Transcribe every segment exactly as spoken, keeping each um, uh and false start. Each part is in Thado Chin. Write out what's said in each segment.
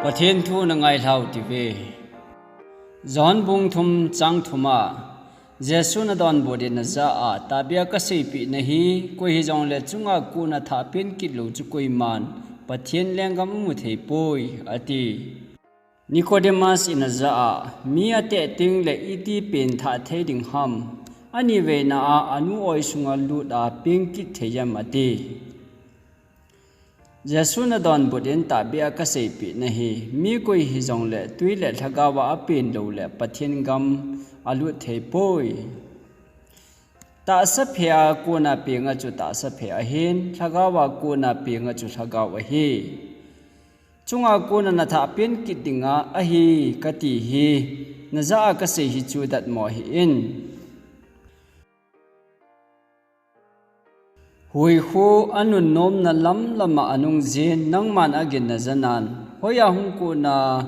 Pathen thu na ngailhau tive. John bung thum chang thum a, Jesu na donbut in na ja a, tahbeh a ka seipeh na hi, koi hijongle chunga kona thah pen kit lou chu koiman Pathen lenggam amu thei poi, ati. Nicodemus in a ja a, mi ateh teng le iti pen thah thei ding ham? Ani veina a anu oi sunga lut a peng kit thei em, ati. Jesu na donbut in tahbeh a ka seipeh na hi, mi koi hijongle tui le lhagao a apen lou le Pathen gam alut thei poi. Tahsa phe a kona peng a chu tahsa phe ahin, lhagao a kona peng a chu lhagao ahi. Chunga kona na thah pen kit dinga ahi kati hi, na ja a ka sei hi chu datmo hih in. Huikhu anunnom na lamlam a anung jin, nangman agin na ja nan, hoiya hung kona,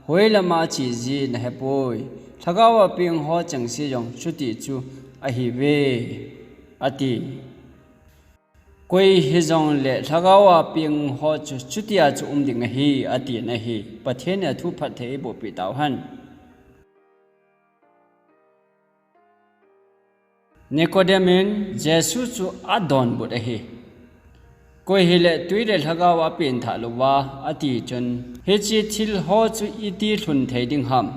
hoilam a che ji na hepoi. Lhagao a peng ho chengse jong chuti chu ahiuve, ati. Koi hijongle lhagao a peng ho chu chutia chu um ding ahi, ati na hi. Pathen in athu phatthei eiboh peh tauhen. Nicodemus in Jesu chu adonbut ahi. Koi hile tui le lhagao a apen thah louva, ati chun, hiche thil ho chu iti lhun thei ding ham?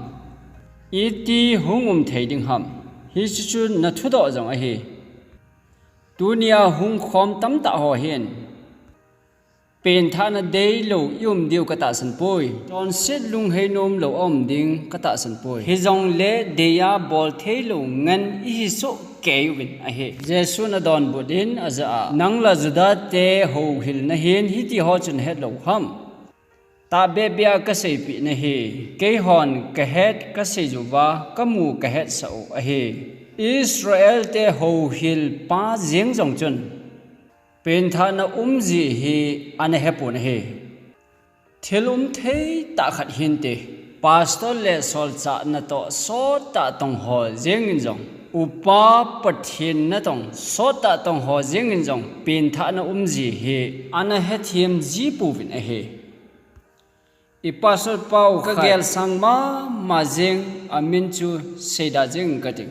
Iti hung um thei ding ham? Hichu chu na thudoh jong ahi. Tunia hung khom tamtah ho hin, pen thahna deilou i um diu ka tahsan poi. Chonset lunghei nom lou a um ding ka tahsan poi. Hijongle dei a bol thei lou ngen i hi soh kei uvin ahi. Jesu na donbut in a ja a, nang la Juda te houhil na hin hiti ho chu na het lou ham? Tahbeh beh a ka seipeh na hi, keihon ka het ka sei uva, ka mu ka hetsah u ahi. Israel te houhil pa jeng jong chun, pen thahna um ji hi ana hepon ahi. Thil um thei tah khat hinte, pastor le solchah natoh sot tah tong ho jeng in jong, upa Pathen natong sot tah tong ho jeng in jong, pen thahna um ji hi ana hethem ji pouvin ahi. I pastor pau ka gel sang mama jeng, amin chu seida jeng ka ting.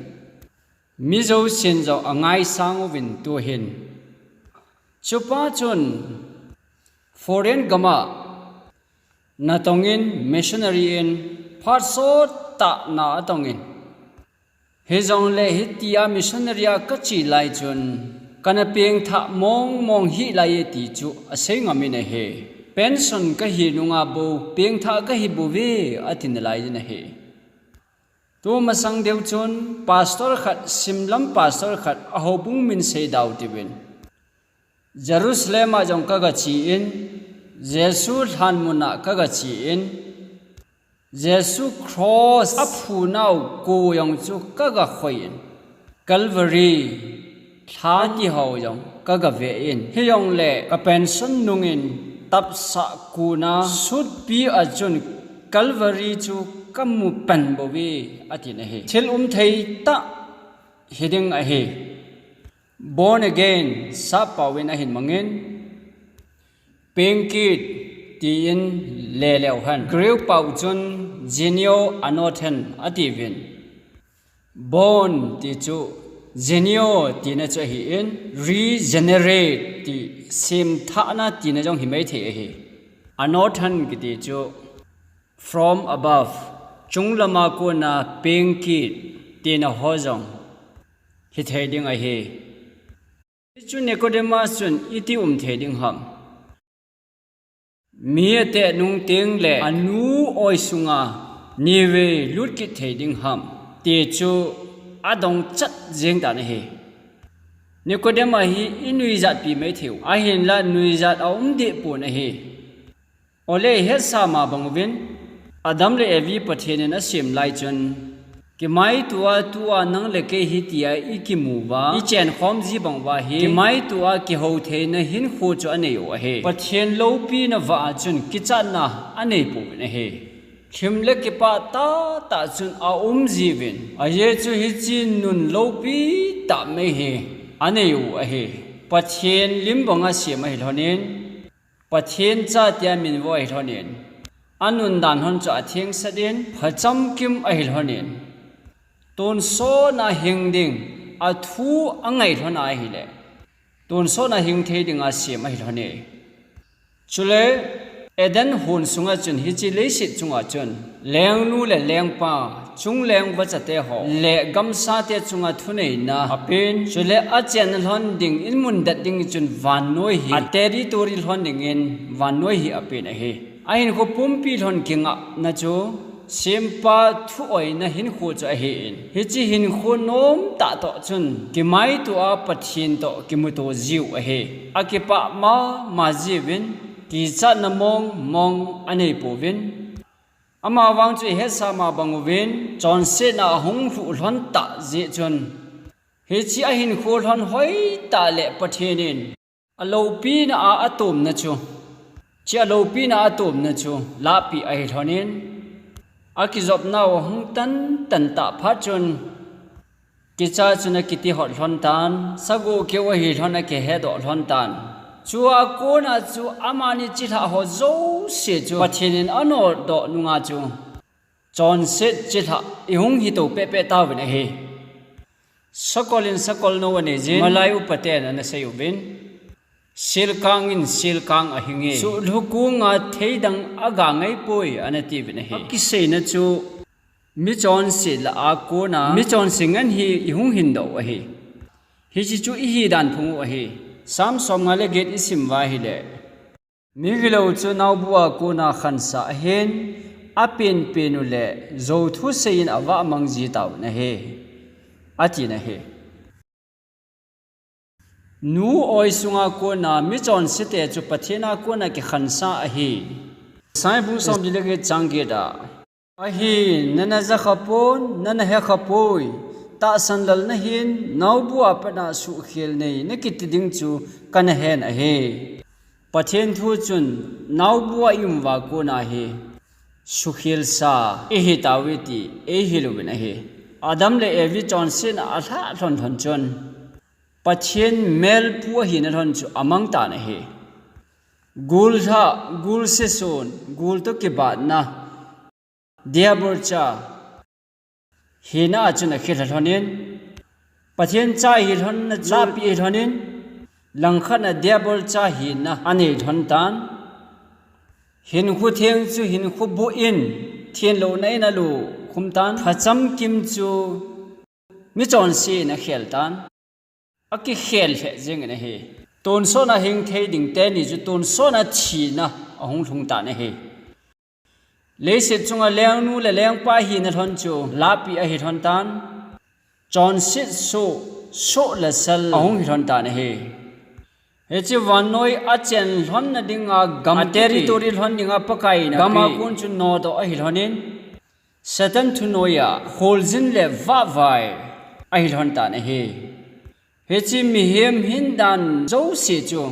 Mi jousen jong angaisang uvin tuhin. Chupa chun foreign gam a natong in missionary in phat sot tah na atong in. Hijongle hitia missionary a ka che lai chun, kana pengthah mong mong hih lai e ti chu asei ngam in ahi. Pension ka hi nunga bou, pengthah ka hi bouve, ati nalai in ahi. Tumasang deu chun, pastor khat, simlam pastor khat, a houbung min seida u tivin. Jerusalem a jong ka ga che in, Jesu lhanmun a ka ga che in, Jesu cross a phunau ko jong chu ka ga khoi in, Calvary lha ti ho jong ka ga ve in, hijongle ka pension nung in tapsah kuna sutpi a chun Calvary chu ka mu pan bouve, ati na hi. Thil um thei tah hi ding ahi. Born again, sappau in ahin mang in, pengkit, tin le leu hen. Greek pau chun geneo anothen ati uvin. Born ti chu geneo tina chu ahi in, regenerate ti semthahna tina jong hi mai thei ahi. Anothen kiti chu from above, chunglama kona pengkit tina ho jong hi thei ding ahi. Hichu Nicodemus chun iti um thei ding ham? Mi ateh nung teng le anu oi sunga nivei lut kit thei ding ham? Ti chu adong chat jeng dan ahi. Nicodemus hi i nuijat pi mai thei u. Ahinla nuijat a um deh pon ahi. Ole, hetsa ma bang uvin, Adam le Evi Pathen in asem lai chun, kimaitua tua nang le kei hitia i kimu uva, i chenkhom ji bang uva hi, kimaitua kihou theina hinkho chu anei u ahi. Pathen loupina vah a chun kichatna anei pouvin ahi. Lhim le kipah tahtah chun aum jiuvin, ajeh chu hiche nun loupi tah mai hi anei u ahi. Pathen lim banga sem ahi lhonin, Pathen cha tia min vo ahi lhonin, anun dan lhon chu atheng sat in, phacham kim ahi lhon in, tonsot a hing ding athu angai lhon ahile, tonsot a hing thei dinga sem ahi lhon e. Chule Eden hon sunga chun, hiche leiset chunga chun, lengnu le lengpa, chungleng vachate ho, le gamsate chunga thuneina apen, chule achen lhon ding, in mun det ding chun vannoi hi, a territory lhon dingin vannoi hi apen ahi. Ahinkho pumpi lhon kingahna chu, Sempa thu oina hinkho chu ahin, hiche hinkho nomtah toh chun, kimaito a Pathen toh kimuto jiu ahi. Akipah mama jiuvin, kichatna mong mong anei pouvin. Amavang chu ihetsa ma bang uvin, chonsetna ahung lhuh lhon tah jeh chun, hiche ahinkho lhon hoitah le Pathen in aloupina a atomna chu, hiche aloupina a atomna chu lahpeh ahi lhon in, akijopnau ahung tan tan tah phat chun, kicha chun akiti hot lhon tan, sagoh keu ahi lhon akihedoh lhon tan. Chua kona chu amani chilhah ho jouse chu Pathen in anodoh nunga chu, chonset chilhah ihung hito pehpeh tauvin ahi. Sakol in sakol nou anei jin, malai upaten ana sei uvin, selkang in selkang ahinge, suhlhu konga theidang aga ngai poi, ana tiuvin ahi. Akiseina chu, michonse lah a kona michonse ngen hi ihung hindoh u ahi. Hiche chu ihi dan phung u ahi. Sam somnga le get isim uva ahile, migilou chu naobu a kona khansa ahin, apenpen u le jouthu seiyin avahmang ji tauvin ahi, atin ahi. Nu oi sunga kona michonsete chu Pathen a kona kikhansa ahi. Isai bung somli le get chang get a, ahin, nana jakha pon, nana hekha poi, tahsan lal nahin, naobu a pat a suhkhel nei nakiti ding chu kana hen ahi. Pathen thu chun, naobu a i um uva kona hi sukhelsa ihi tauve ti eihil uvin ahi. Adam le Evi chonsetna alhah lhon lhon chun, Pathen melpu ahina lhon chu amang tan ahi. Gullhah, gulse son, gul toh kibatna, Diabol cha hina a chun akhel lhon in, Pathen cha ihi lhonna chu lahpeh ahi lhon in, langkhat a Diabol cha hina anei lhon tan. Hinkho theng chu hinkho boh in, thenlouna in alo khum tan. Phacham kim chu michonse in akhel tan. Akikhel lheh jengin ahi. Tonsot a hing thei ding teni chu tonsot a thina ahung lhung tan ahi. Leiset chunga lengnu le lengpa hina lhon chu lahpeh ahi lhon tan. Chonset soh, soh le sal ahung hi lhon tan ahi. Hiche vannoi achen lhonna dinga gam, a territory lhon dinga Pakai in gam a kon chu nodoh ahi lhon in, Satan thunoiya kholjin le vahvai ahi lhon tan ahi. Hiche mihem hin dan jouse chu,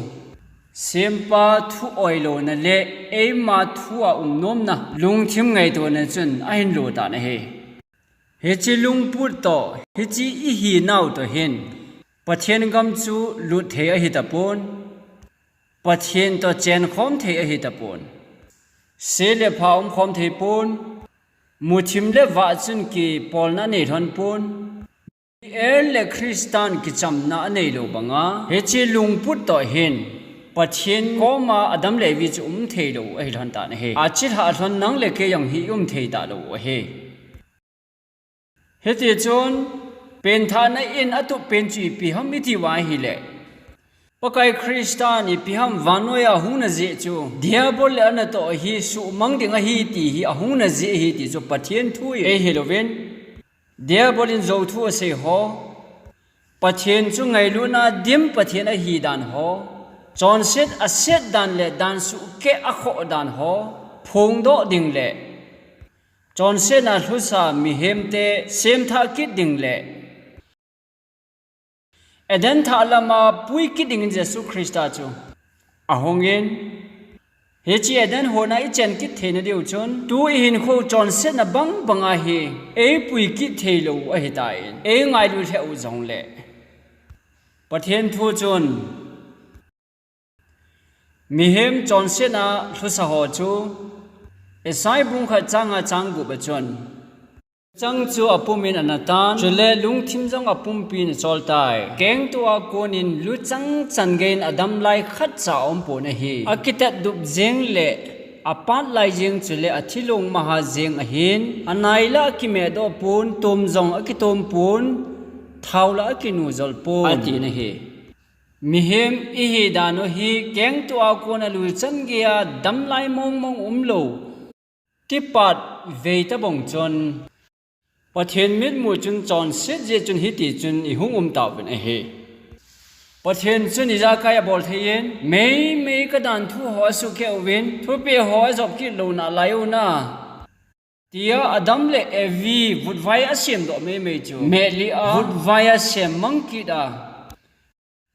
Sempa thu oilouna le eima thu a umnomna, lungthim ngaitona chun ahin lo tan ahi. Hiche lungput toh, hiche ihinau toh hin, Pathen gam chu lut thei ahi tapon. Pathen toh chen khom thei ahi tapon. Se le pha um khom thei pon. Muthim le vah chun kipolna nei lhon pon. Mi-el le Christan kichamna anei lou banga, hiche lungput toh hin, Pathen koma Adam le Evi chu um thei lou ahi lhon tan ahi. Achilhah lhon nang le kei jong hi i um thei talou ahi. Hiti chun, penthahna in atup pen chu ipi ham iti uva ahile, Pakai Christan ipi ham vannoiya hungna jeh chu, Diabol le anatoh hi suhmang ding ahi ti hi ahungna jeh ahi ti chu Pathen thu in eihil uvin, Diabol in jouthu asei ho, Pathen chu ngailutna dim Pathen ahi dan ho, chonset aset dan le dan suhkeh akhoh dan ho, phongdoh ding le, chonsetna lhusa mihemte semthah kit ding le, Eden thah lama pui kit dingin Jesu Christa chu ahungin, hiche Eden hona ichen kit theina diu chun, tu ihinkho chonsetna bang banga hi eipui kit thei lou ahitan, eingailu lheh u jongle, Pathen thu chun, mihem chonsetna lhusa ho chu, Isai bung khat chang nga chang gup a chun, luchang chu apum in ana tan, chule lungthim jong apumpi in achol tai. Kengto a kon in luchang changei in adam lai khat cha aumpon ahi. Akitat dup jeng le apat lai jeng chule athilong maha jeng ahin, anai la akimeh doh pon, tom jong akitom pon, thao la akinu jol pon, ati na hi. Mihem ihi dan u hi kengto a kon a luchang gei a damlai mong mong umlou, tipat vei tabang chun, Pathen mitmu chun chonset jeh chun hiti chun ihung um tauvin ahi. Pathen chun ijakai abol thei in, meimei kadan thu ho asuhkheh uvin, thupeh ho ajop kit lou nalai u na, tia Adam le Evi vutvai asem doh meimei chu, mehlih a vutvai asem mang kit a,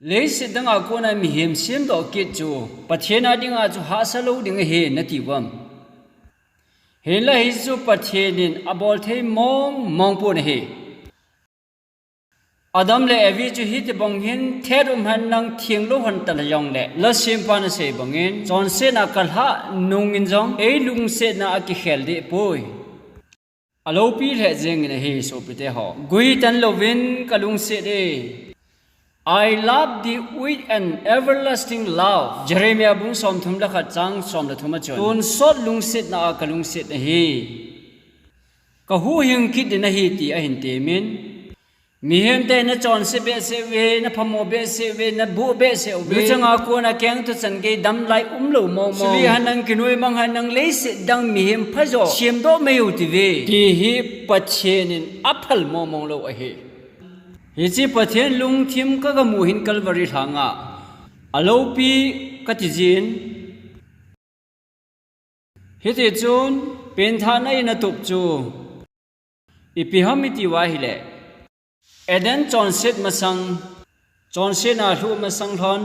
leiset dang a kon a mihem sem doh kit chu Pathen a ding a chu hahsa lou ding ahi nati uvam? Hinla hichu Pathen in abol thei mong mong pon ahi. Adam le Evi chu hitibang hin thet um hen lang, theng lou hen tala jongle, la sempan asei bangin, chonsetna kalhah nung in jong ei lungsetna akikhel deh poi. Aloupi lheh jeng in ahi sopite ho. Guitan louvin kalungset e. I love thee with an everlasting love. Jeremiah bung somthum le khat chang som le thum a chun, tonsot lungsetna a kalungset ahi. Kahuhhing kit ding ahi ti ahin temin. Mihem te nachonse behseh uve, naphamo behseh uve, nabuh behseh uve. Luchang a kon a kengto chan gei damlai umlou mong mong, suli hen lang, kinoimang hen lang, leiset dang mihem phajo semdoh mei u tive, ti hi Pathen in aphal mong mong lou ahi. Hiche Pathen lungthim kagamu hin Calvary lhang a aloupi kati jin. Hiti chun penthahna in atup chu ipi ham iti uva ahile, Eden chonset masang, chonsetna lhuh masang lhon,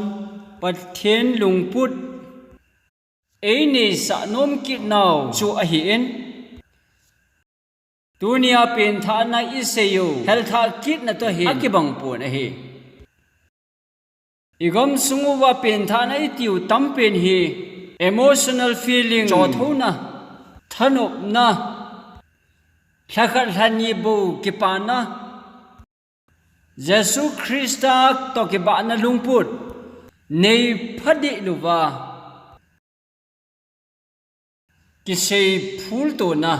Pathen lungput eineisah nom kit nau chu ahin, tunia penthahna isei u helthah kitna toh hin akibang pon ahi. Igamsung uva penthahna itiu tampen hi emotional feeling, chothouna, thanopna, lhakhat lhani bou kipana, Jesu Christa toh kibahna lungput neipha deh louva kisei phultona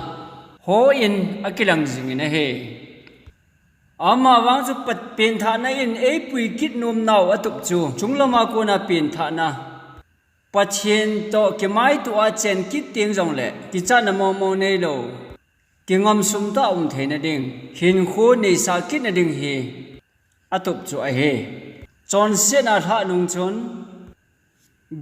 hon akilang jingin ahi. Amavang chu Pat-, penthahna in eipui kit nom nau atup chu, chunglam a kon a penthahna, Pathen toh kimaito a chen kit teng jongle kichatna mong mong neilou, kingamsung tah a um theina ding, hinkho neisah kitna ding hi atup chu ahi. Chonsetna lhah nung chun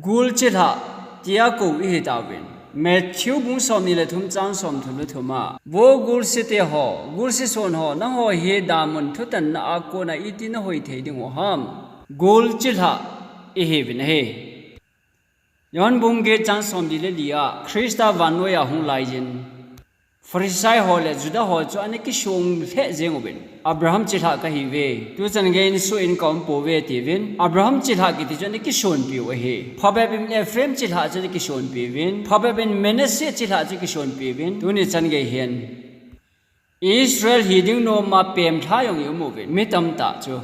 gul chilhah tia kou ihi tauvin, Matthew bung somni le thum chang somthum le thum a, Vo gulse te ho, gulse son ho, nangho hi damun thutanna a kon a iti nahoi thei diu ham? Gul chilhah ihiuvin ahi. Johan bung get chang somli le li a, Christa vannoi a hung laiyin, Pharisai ho le Juda ho chu ana kisong lheh jeng uvin, Abraham chilhah kahiuve, tuchan gei in soh in kaum pouve tiuvin, Abraham chilhah kiti chu ana kisonpiu ahi. Phabep in Ephraim chilhah chu ana kisonpiuvin, phabep in Manasseh chilhah chu kisonpiuvin, tuni chan gei hin Israel hiding nom a pemlha jong i um uvin, mi tamtah chu.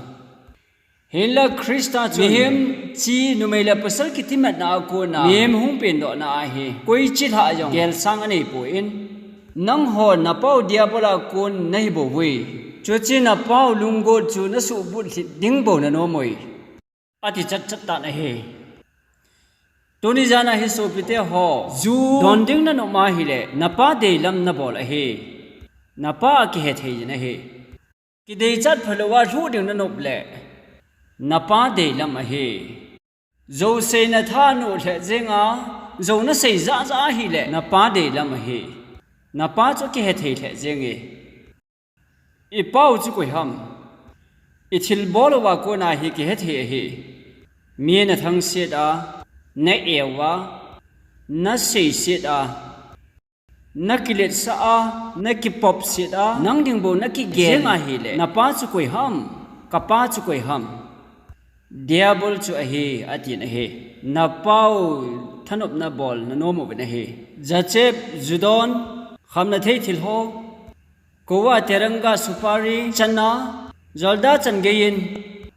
Hinla Christa chun mihem chi numei le pasal kitimatna a kon a mihem hung pendohna ahi, koi chilhah jong gelsang anei poi. Nangho napau Diabol a kon nahi bou uvin, chuche napau lunggot chu nasuhbut lhit ding bou nanom uvin, ati chatchat tan ahi. Tuni jan a hi sopite ho, ju don ding nanop ahile, napa deilam nabol ahi. Napa akihethei jin ahi. Kideichat phalou a lhuh ding nanop le, napa deilam ahi. Jou seina tha noh lheh jeng a, jou nasei jah jah ahile, napa deilam ahi. Napa chu akihethei lheh jenge. Ipau chu koi ham? Ithilbol uva kon a hi kihethei ahi. Mi nathangset a, na-eu a, naseiset a, nakiletsah a, nakipopset a, nang ding bou nakigel jeng ahile, napa chu koi ham? Kapa chu koi ham? Diabol chu ahi, atin ahi. Napau thanopna bol nanom uvin ahi. Jachep, judon, khamna thei thil ho, kouva, teranga, supari, chana, jolda chan geiyin,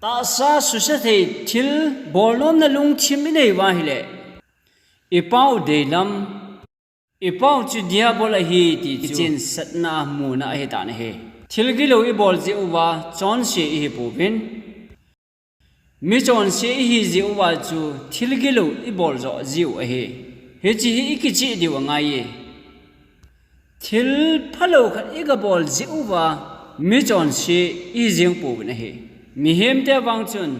tahsa suhset thei thil bolnomna lungthim inei uva ahile, ipau deilam, ipau chu Diabol ahi ti chu chinsatna muna ahitan ahi. Thil gilou ibol jeh uva chonse ihi pouvin. Mi chonse ihi jeh uva chu thil gilou ibol jo jiu ahi. Hiche hi ikicheh diu angaiye. Thil phalou khat igabol jeh uva mi chonse ihi jeng pouvin ahi. Mihemte vang chun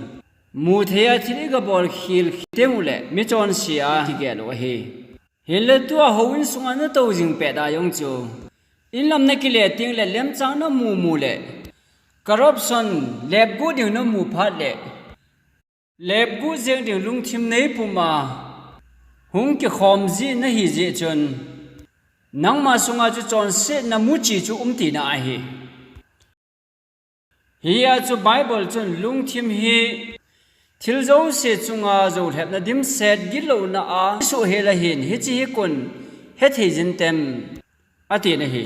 mutheiya thil igabol khel teng uleh mi chonse a kigel u ahi. Hinlah tua houin sunga natou jing pet a jong chu, inlam nakile tengleh lemchang namu mu leh, corruption, lepgu ding namu phat leh, lepgu jeng ding lungthim nei puma hung kikhom ji nahi jeh chun, nangma sunga chu chonsetna muchi chu um tina ahi. Hia chu Bible chun lungthim hi thil jouse chunga jolhepna dimset gitlouna a suhhel ahin, hiche hi koin hethei jin tem, atin ahi.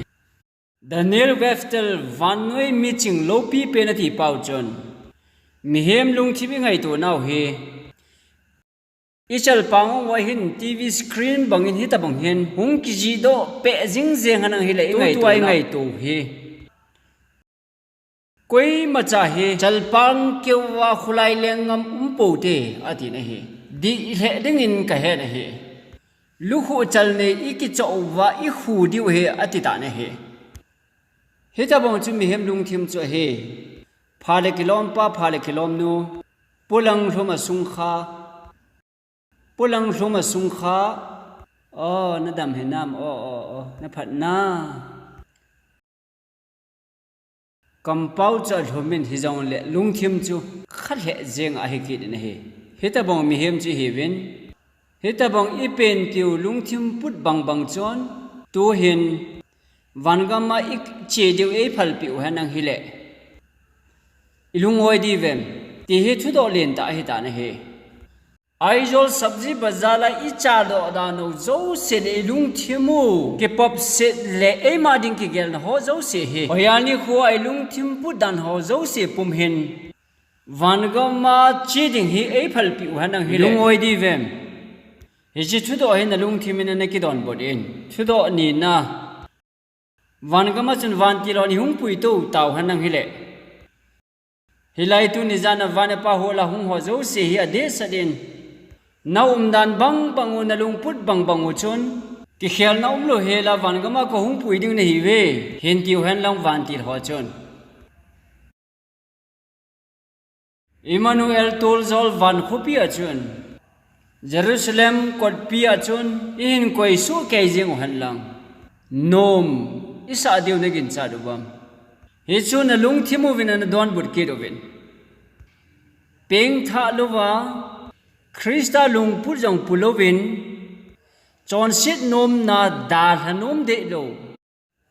Daniel Webster vannoi miching loupi pen atipau chun, mihem lungthim ingaito nau hi ichalpang uva hin TV screen bangin hitobang hin hung kijihdoh peh jing jeng henlang hileh, tutua ingaito hi koimacha hi chalpang keuva khulai leng ngam umpoute, atin ahi. Dih lheh dingin kahen ahi. Lukhuh chalnei ikichoh uva ikhu diu ahi, atitan ahi. Hitobang chu mihem lungthim chu ahi. Pha le kilompa, pha le kilomnu, polang lhum a sungkha, polang lhum a sungkha. O, nadam hinam, o, o, o, naphat na. Kampao chu alhumin hijongleh lungthim chu khalheh jeng ahi kit in ahi. Hitobang mihem chu ihiuvin, hitobang ipenpiu lungthim put bangbang chun, tuhin vangam a iche diu eiphalpeh u henlang hileh, ilungoi diuvem, ti hi thudoh lentah ahitan ahi. Aizawl Sabji Bazar a ichadoh dan u jouse leh ilungthim u kipopset leh eima ding kigelna ho jouse hi, hoiya nikhoa ilungthim put dan ho jouse pum hin vangam a che ding hi eiphalpeh u henlang hileh, ilungoi diuvem? Hiche thudoh hi nalungthim in nakidonbut in. Thudoh nina, vangam a chun vantil hon ihung puitou tau henlang hileh, hilai tuni jan a van a Pa hol a hung ho jouse hi adehset in, naumdan bangbang u, nalungput bangbang u chun, kikhelna umlou hela vangam a kahung pui ding nahiuve, hin tiu henlang vantil ho chun. Immanuel toljol van khopi a chun, Jerusalem kotpi a chun ihin koisuh kei jeng u henlang, nom isah diu naginchat uvem? Hichu nalungthim uvin nadonbut kit uvin. Pengthah louva, Christa lungput jong pu louvin, chonset nomna dalha nom dehlou,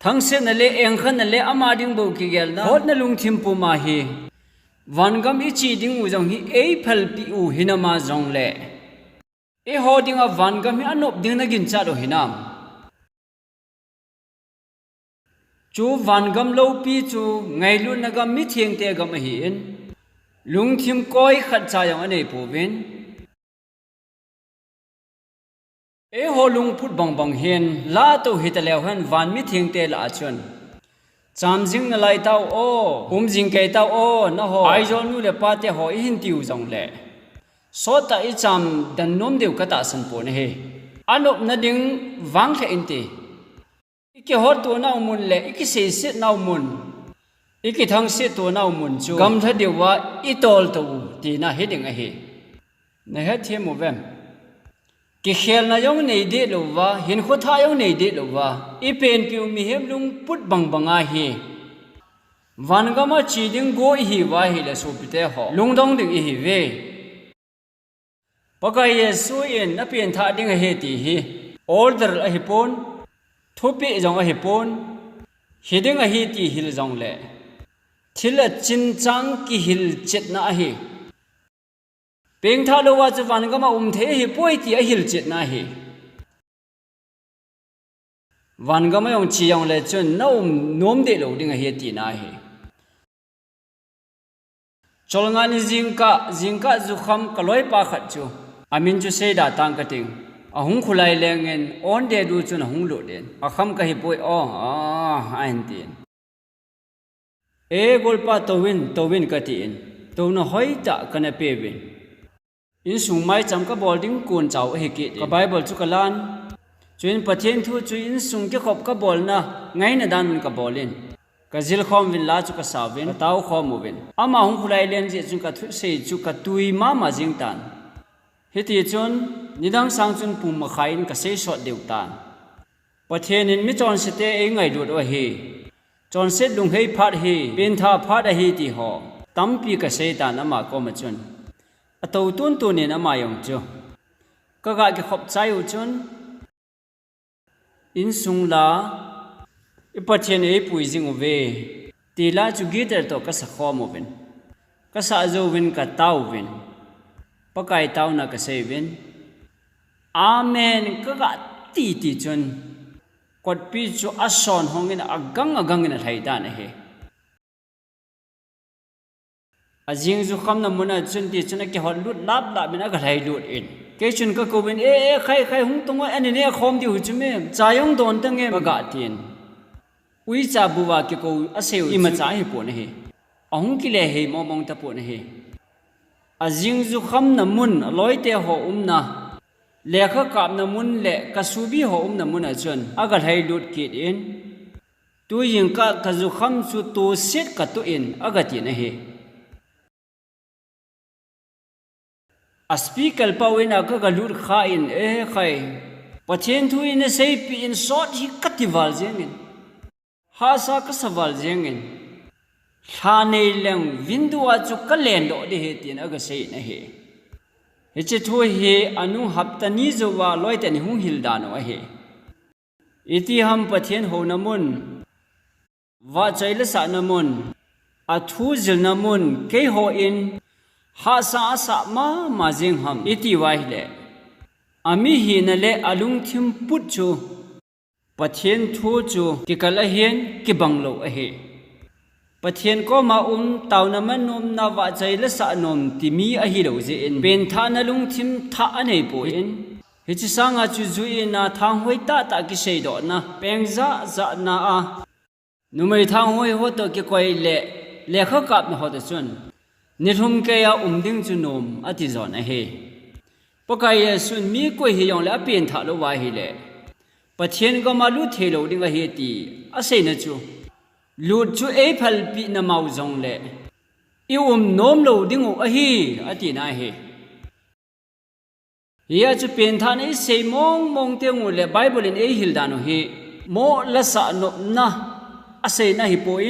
thangsetna le engkhatna le ama ding bou kigelna hotna lungthim puma hi, vangam iche ding u jong hi eiphalpeh u hinama jongleh, eiho dinga vangam hi anop ding naginchat u hinam? Chu vangam loupi chu ngailutna gam, mithengte gam ahin, lungthim koi khatcha jong aneipouvin. Eiho lungput bangbang hin, latou hitaleu hen van mithengte lah a chun, chamjing nalaitau o, umjing keitau o, naho Aizawl nu le pate ho ihin tiu jongleh, sottah icham dan nom diu katahsan pon ahi. Anopna ding vanglheh inte. Ikihottonau mun leh ikiseisetnau mun, ikithangsettonau mun chu gamlha diuva itoltou u tina hiding ahi. Nahetthem uvem? Kikhelna jong nei dehlouva, hinkho thah jong nei dehlouva, ipenpiu mihem lungput bangbanga hi, vangam a che ding go ihiuva ahileh sopite ho, lungdong ding ihiuve. Pakai Jesu in napengthah ding ahi ti hi order ahipon, thupeh jong ahipon, hiding ahi ti hil jongleh, thil a chinchang kihilchetna ahi. Pengthah louva chu vangam a um thei ahipoi ti ahilchetna ahi. Vangam a jong che jongle chun na um nom deh lou ding ahi tina ahi. Cholngah ni jingkah, jingkah jukham kaloipa khat chu, amin chu seida tang kating. Ahung khulai lengin, on deh du chun ahung lut in. Akham kahipoi o, a, ahin tin. E golpa, touvin, touvin katin. Touna hoitah kana peuvin. Insung maicham kabol ding kon chau ahi kit in. Ka Bible chu kalan. Chuin Pathen thu chu insung kikhop kabolna ngaina dan un kabolin. Kajil khom uvin la chu kasauvin, katao khom uvin. Ama hung khulai len jeh chun kathusei chu katui mama jing tan. Hiti chun, nidang sang chun pung makhai in kasei sot diu tan. Pathen in mi chonsete eingailut u ahi. Chonset lunghei phat hi, pengthah phat ahi ti ho tampi kasei tan ama koma chun. Atou tuntun in ama jong chu. Kaga kikhop chai u chun, insung la, i Pathen eipui jing uve, ti la chu guitar toh kasa khom uvin. Kasa jouvin kataovin. Pakai taona kasei uvin. Amen, kaga titi chun, kotpi chu ason hongin agang agangin alhai tan ahi. Ajing jukhamna mun a chun ti chun akihot lut laplap in agalhai lut in. Kei chun kakouvin, e, e, khai, khai, hung tong o, ani ne khom diu chu me, cha jong don tange, kaga tin. Uicha buva kikou aseiu imacha ahipon ahi. Ahung kile hei momong tapon ahi. Ajing jukhamna mun, aloite ho umna, lekha kapna mun le kasubi ho umna mun a chun agalhai lut kit in. Tujingkah kajukham chu toset katoh in agatin ahi. A speaker pao in a kagalut khan, e khai, Pathen thu in aseipi in sot hi kati val jengin. Hahsa kasa val jengin. Lha nei leng window a chu kalen doh ding ahi tin agasei in ahi. Hiche thu hi anung hapta ni jouva loite ni hung hil dan u ahi. Iti ham Pathen houna mun, vahchoi lasahna mun, athu jilna mun, keiho in hahsa asah mama jeng ham iti uva ahile, amihina le alungthim put chu Pathen thu chu kikal ahin kibang lou ahi. Pathen koma um, taona man nomna, vahchoi lasah nom ti mi ahilou jeh in, pengthahna lungthim thah anei poi. Hiche sanga chu juina thanghoi tahtah kiseidohna, peng jahjahna a, numei thanghoi ho toh kikoi le, lekha kapna ho toh chun, nilhum keiya um ding chu nom ati jon ahi. Pakai Jesun mi koi hijongle apengthah lou uva ahile, Pathen gam a lut thei lou ding ahi ti aseina chu, lut chu eiphalpeh na mau jongle, i um nom lou ding u ahi, atina ahi. Hia chu pengthahna isei mong mong teng u le Bible in eihil dan u hi, moh lasah nopna aseina ahipoi,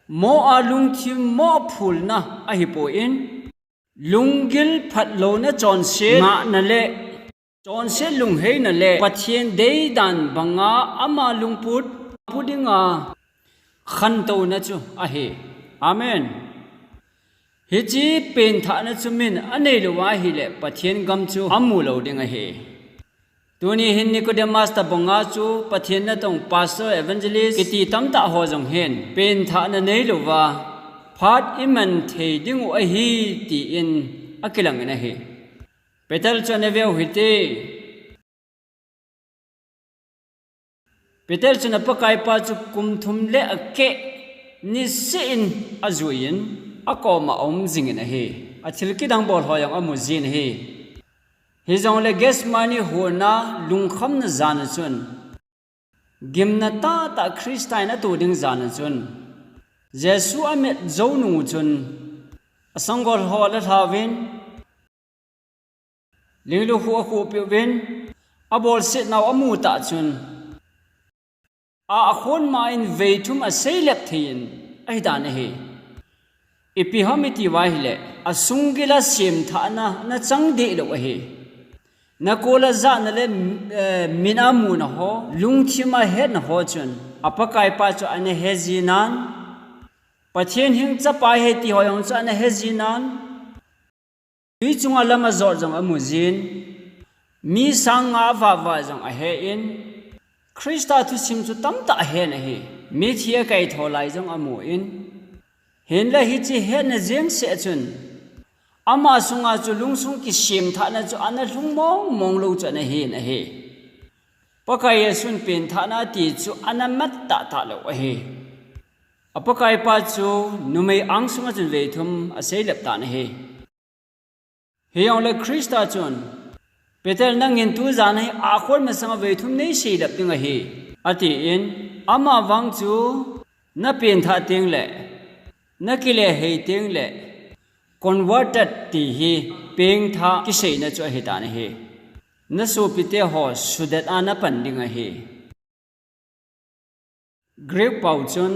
moh a lungthim moh phulna ahipoi, lunggil phatlouna chonset ngahna le, chonset lungheina le, Pathen deidan banga ama lungput, pu dinga khantouna chu ahi. Amen. Hiche pengthahna chu min anei lou ahile, Pathen gam chu amu lou ding ahi. Tuni hin Nicodemus tabanga chu Pathen natong pastor, evangelist kiti tamtah ho jong hin pengthahna neilouva phat iman thei ding u ahi tin akilang in ahi. Peter chu ana veu hite. Peter chun a Pakaipa chu kum thum le akeh niseh in ajuiyin akoma aum jingin ahi. Athil kidang bol ho jong amu jin ahi. Hijongle Gethsemane hon a lungkhamna jan a chun, gimna tahtah Christa in ato ding jan a chun, Jesu amet jou nung u chun, asanggol ho ala lhauvin, linglu khu akhuhpeh uvin, abolsetnau amu tah chun, a, akhonma in vei thum aseilep thei in ahidan ahi. Ipi ham iti uva ahile, asunggil a semthahna nachang dehlou ahi. Nakol a jahna le, eh, min a muna ho, lungthim a hetna ho chun, a Pakaipa chu ana he jinan, Pathen hing chapa ahi ti ho jong chu ana he jinan, Tui chunga lam ajot jong amu jin, mi sang nga vava jong ahe in, Christa thusim chu tamtah ahen ahi. Mithi akaitho lai jong amu in, hinla hiche hetna jeng seh chun, ama sunga chu lungsung kisemthahna chu ana lhung mong mong lou chu ana hin ahi. Pakai Jesun penthahna ati chu ana mat tahtah lou ahi. A Pakaipa chu numei ang sunga chun veithum aseilep tan ahi. Hijongle Christa chun, Peter, nangin tujan hi akhon masanga veithum neiseilep ding ahi, atin, amavang chu napenthah tengle, nakilehei tengle, converted ti hi pengthah kiseina chu ahitan ahi. Nasopite ho sudet a napan ding ahi. Greek pao chun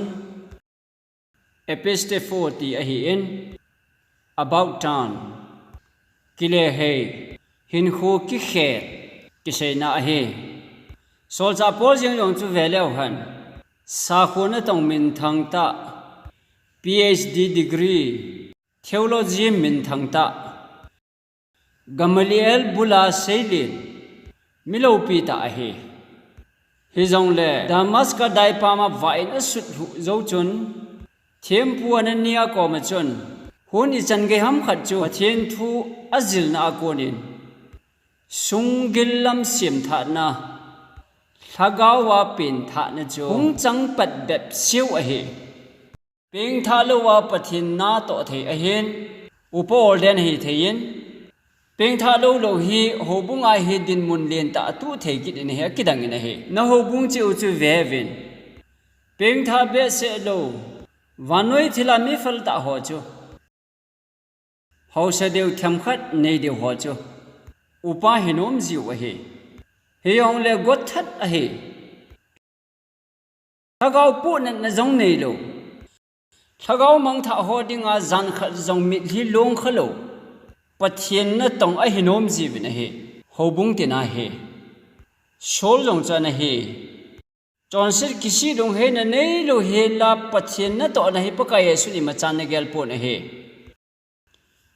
epistepho ti ahin, about turn, kilehei, hinkho kikhet, kiseina ahi. Solchah Paul jeng jong chu veleu hen, sakho natong minthang tah, PhD degree, theology minthang tah, Gamaliel bula seilen, mi loupi tah ahi. Hijongle Damascus daipam a vah in asutlhuh jou chun, thempu Anania koma chun, hun ichan gei ham khat chu Pathen thu ajilna a konin, sunggil lam semthahna, lhagao a penthahna chu hung chang pat bep seu ahi. Pengthah louva Pathen natoh thei ahin, upa ordain ahithei in, pengthah lou lou hi houbunga hi dinmun lentah atuh thei kit in ahi, akidang in ahi. Nahoubung cheh u chu veuvin. Pengthah behseh lou, vannoi thilha mi phaltah ho chu, haosa deu themkhat nei deu ho chu, upa hinom jiu ahi. Hijongle gotthat ahi. Lhagao pohnatna jong neilou, lhagao mangthah ho dinga jankhat jong mitlhi longkha lou, Pathen natong ahinom jiuvin ahi. Houbung tina hi Saul jong chu ana hi. Chonset kisih lunghei na neilou henla Pathen natohna hi Pakai Jesun imacha nagel pon ahi.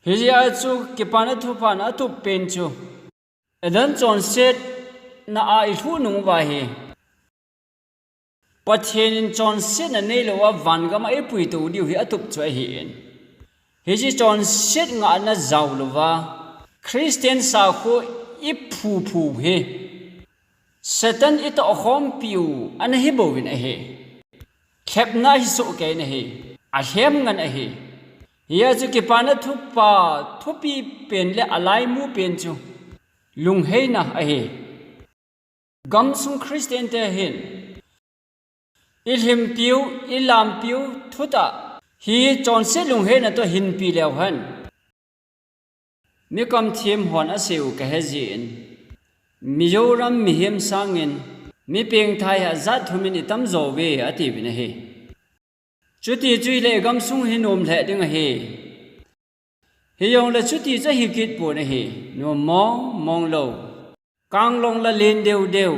Hijeh a chu Kipana Thupha na atup pen chu, Eden chonsetna a ilhuh nung uva hi, Pathen in chonsetna neilouva vangam a ipuito diu hi atup chu ahin. Hiche chonset ngahna jaolouva Christian sakho iphuphu hi Satan itohkhompiu ana hibouvin ahi. Lhepna ahi sohkei in ahi. Alhem ngen ahi. Hijeh a chu Kipana Thupha thupi pen le alaimu pen chu lungheina ahi. Gamsung Christian te hin ilhimpiu, ilampiu thutah hi chonset lungheina toh hinpi leu hen, mi kamthemhon aseiu kahejin, Mizoram mihem sangin mi pengthah hi ajat thumin itamjouve atiuvin ahi. Chuti chu hile gamsung hi nom lheh ding ahi. Hijongle chuti chu ahikit pon ahi. Nom mong mong lou, kanglong la len deu deu,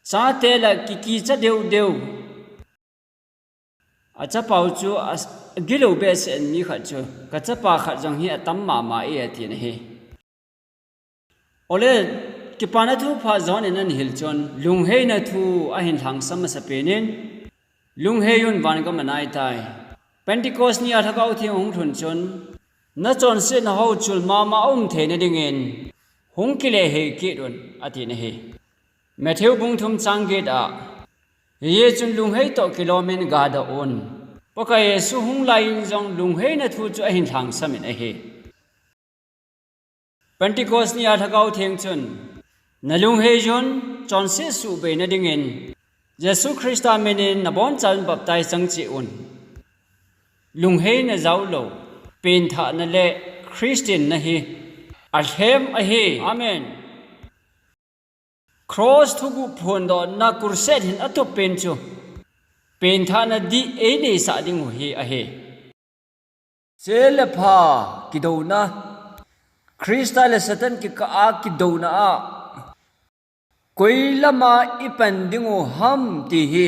chate la kikicha deu deu. Achapau chu agilou behseh in mi khat chu, kachapa khat jong hi atam mama e atin ahi. Ole, Kipana Thupha John in ana hil chun, lungheina thu ahin lhangsam masapen in, lungheiyun vangam anaitai. Pentecost nia Lhagao Theng hung lhun chun, nachonsetna ho chul mama aum theina dingin, hung kilehei kit un, atin ahi. Matthew bung thum chang get a, hijeh chun lunghei toh kilomin gadoh un. Pakai Jesu hung laiyin jong lungheina thu chu ahin lhangsamin ahi. Pentecost nia Lhagao Theng chun, nalungheiyun, chonset suhbeina dingin, Jesu Christa minin nabonchauvin baptize chang cheh un. Lungheina jaolou, penthahna le Christian na hi alhem ahi. Amen. Cross thuguh phondohna crusade hin atup pen chu, penthahna dih eineisah dingu hi ahi. Chele pha kidouna, Christa le Satan kikah a kidouna a, koi lama ipan dingu ham ti hi,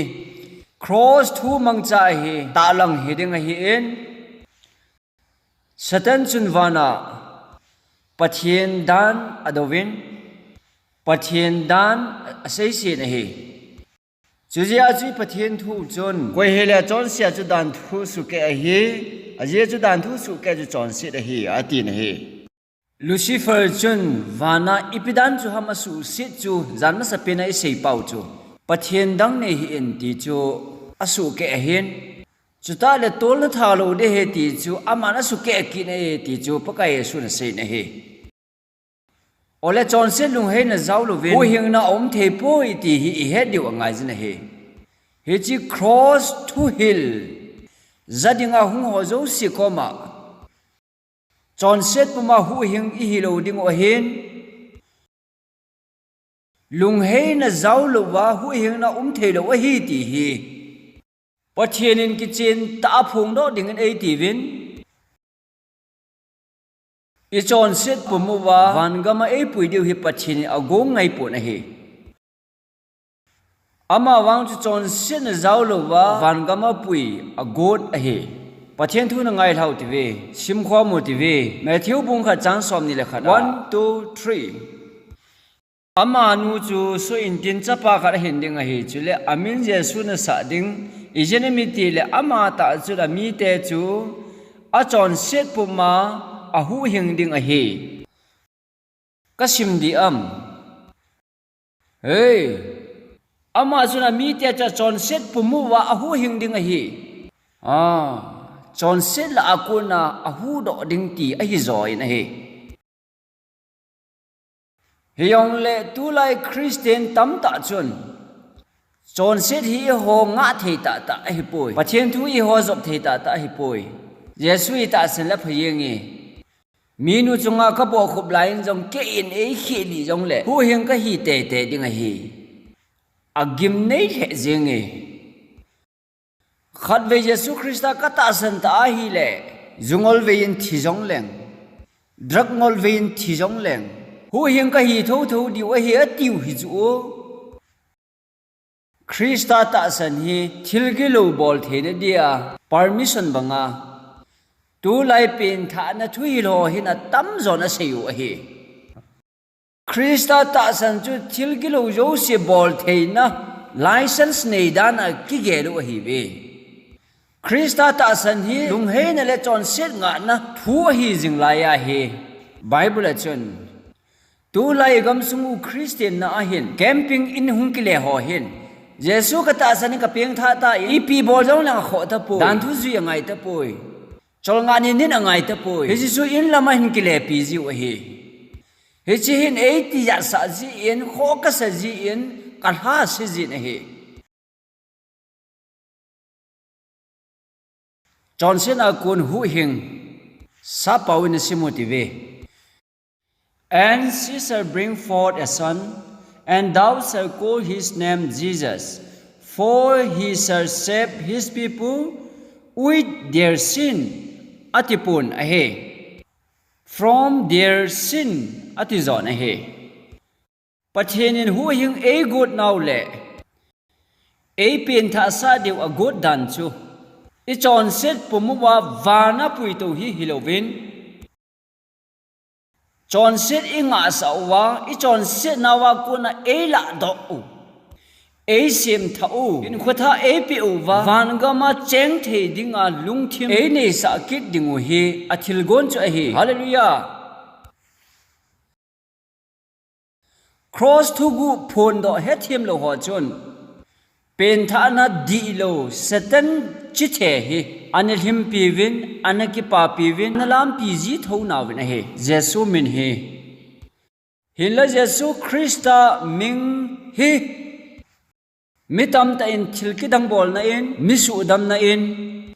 cross thu mangcha hi tahlang hiding ahin, Satan chun vana Pathen dan adouvin, Pathen dan aseiset ahi. Chujeh a chu Pathen thu chun, koi hile chonset chu dan thu sukeh ahi, ajeh chu dan thu sukeh chu chonset ahi, atin ahi. Lucifer chun vana ipi dan chu ham asuhset chu, jan masapen a isei pau chu, Pathen dang nei hih in ti chu asuhkeh ahin. Chutah le tolna tha lou ding ahi ti chu aman asuhkeh kit in ahi ti chu Pakai Jesun asei in ahi. Ole chonset lungheina jaolouvin huhhingna aum thei poi ti hi ihet diu angaijin ahi. Hiche cross thuhil ja dinga hung ho jouse koma chonset puma huhhing ihi lou diu ahin, lungheina jaolouva huhhingna um thei lou ahi ti hi Pathen in kichen tah a phongdoh dingin eitiuvin, ichonset pum uva vangam a eipui diu hi Pathen in agong ngaipon ahi. Amavang chu chonsetna jaolouva vangam a pui agot ahi. Pathen thu nangai lhau tiuve, simkhom u tiuve, Matthew bung khat chang somni le khat a. One, two, three. Amanu chu soh intin chapa khat ahin ding ahi, chule amin Jesu nasah ding, ijeh inem itile amatah chun amite chu achonset puma ahuhhing ding ahi. Kasim dih am? Hei, ama chun amite chu achonset pum uva ahuhhing ding ahi. Ah, chonset lah a kona ahuhdoh ding ti ahi join ahi. Hijongle tulai Christian tamtah chun chonset hi eiho ngah thei tahtah ahipoi. Pathen thu eiho jop thei tahtah ahipoi. Jesu itahsan le phajenge. Minu chunga kabohkhup laiyin jong keiin eikhel lih jongle huhhing kahi teitei ding ahi. Agimnei lheh jenge. Khatvei Jesu Christa katahsan ta ahile, ju ngolvei in thi jongleng, drug ngolvei in thi jongleng, huhhing kahi thouthou diu ahi atiu hi chu. Christa tahsan hi thil gilou bol theina dia permission banga tulai penthahna thuhil ho hin atamjon asei u ahi. Christa tahsan chu thil gilou jouse bol theina license nei dan a kigel u ahiuve. Christa tahsan hi lungheina le chonset ngahna thu ahi jing lai ahi. Bible a chun, tulai gamsung u Christian na ahin camping in hung kile ho hin, Jesu katahsan in kapengthah tai, ipi bol jongleng akhoh tapoi, dan thu jui angai tapoi. Cholngah ninin angai tapoi. Hiche chu in lam a hin kilepi jiu ahi. Hiche hin eitijat sah jin, khoh kasa jin, kalhase jin ahi. Chonsetna kon huhhing, Sappau in asim u tiuve. And she shall bring forth a son, and thou shalt call his name Jesus, for he shall save his people with their sin, atipon ahi. From their sin, atijon ahi. Pathen in huhhing eigot nau le, eipenthahsah diu agot dan chu, ichonset pum uva vana puitou hi hilouvin, chonset ingahsah uva, ichonsetnauva kona eiladoh u, eisemthah u, hinkho thah eipeh uva, vangam a cheng thei dinga lungthim eineisah kit ding u hi athilgon chu ahi. Hallelujah. Cross thuguh phondoh hethem lou ho chun, penthahna dihlou Satan chithe hi ana lhimpiuvin, ana kipapiuvin, ana lampi ji thounauvin ahi. Jesu min hi. Hinla Jesu Christa min hi mi tamtah in thil kidang bolna in, mi suhdamna in,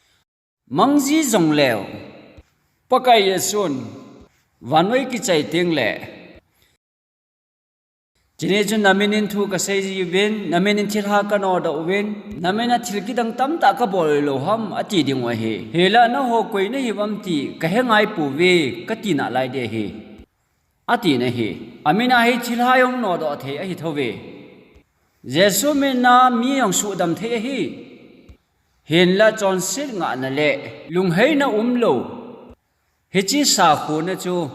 mang ji jongleu, Pakai Jesun vannoi kichai tengle, chuni chun namin in thu kasei jiuvin, namin in thilha kanodoh uvin, namin a thil kidang tamtah kabol lou ham ati ding u ahi. Hinla nangho koi nahiuvem ti kahe ngaipouve, kati nalai ding ahi. Ati nahi. Amin a hi thilha jong nodoh thei ahi thouve. Jesu min a mi jong suhdam thei ahi. Hinla chonset ngahna le lungheina umlou, Hiche sakhona chu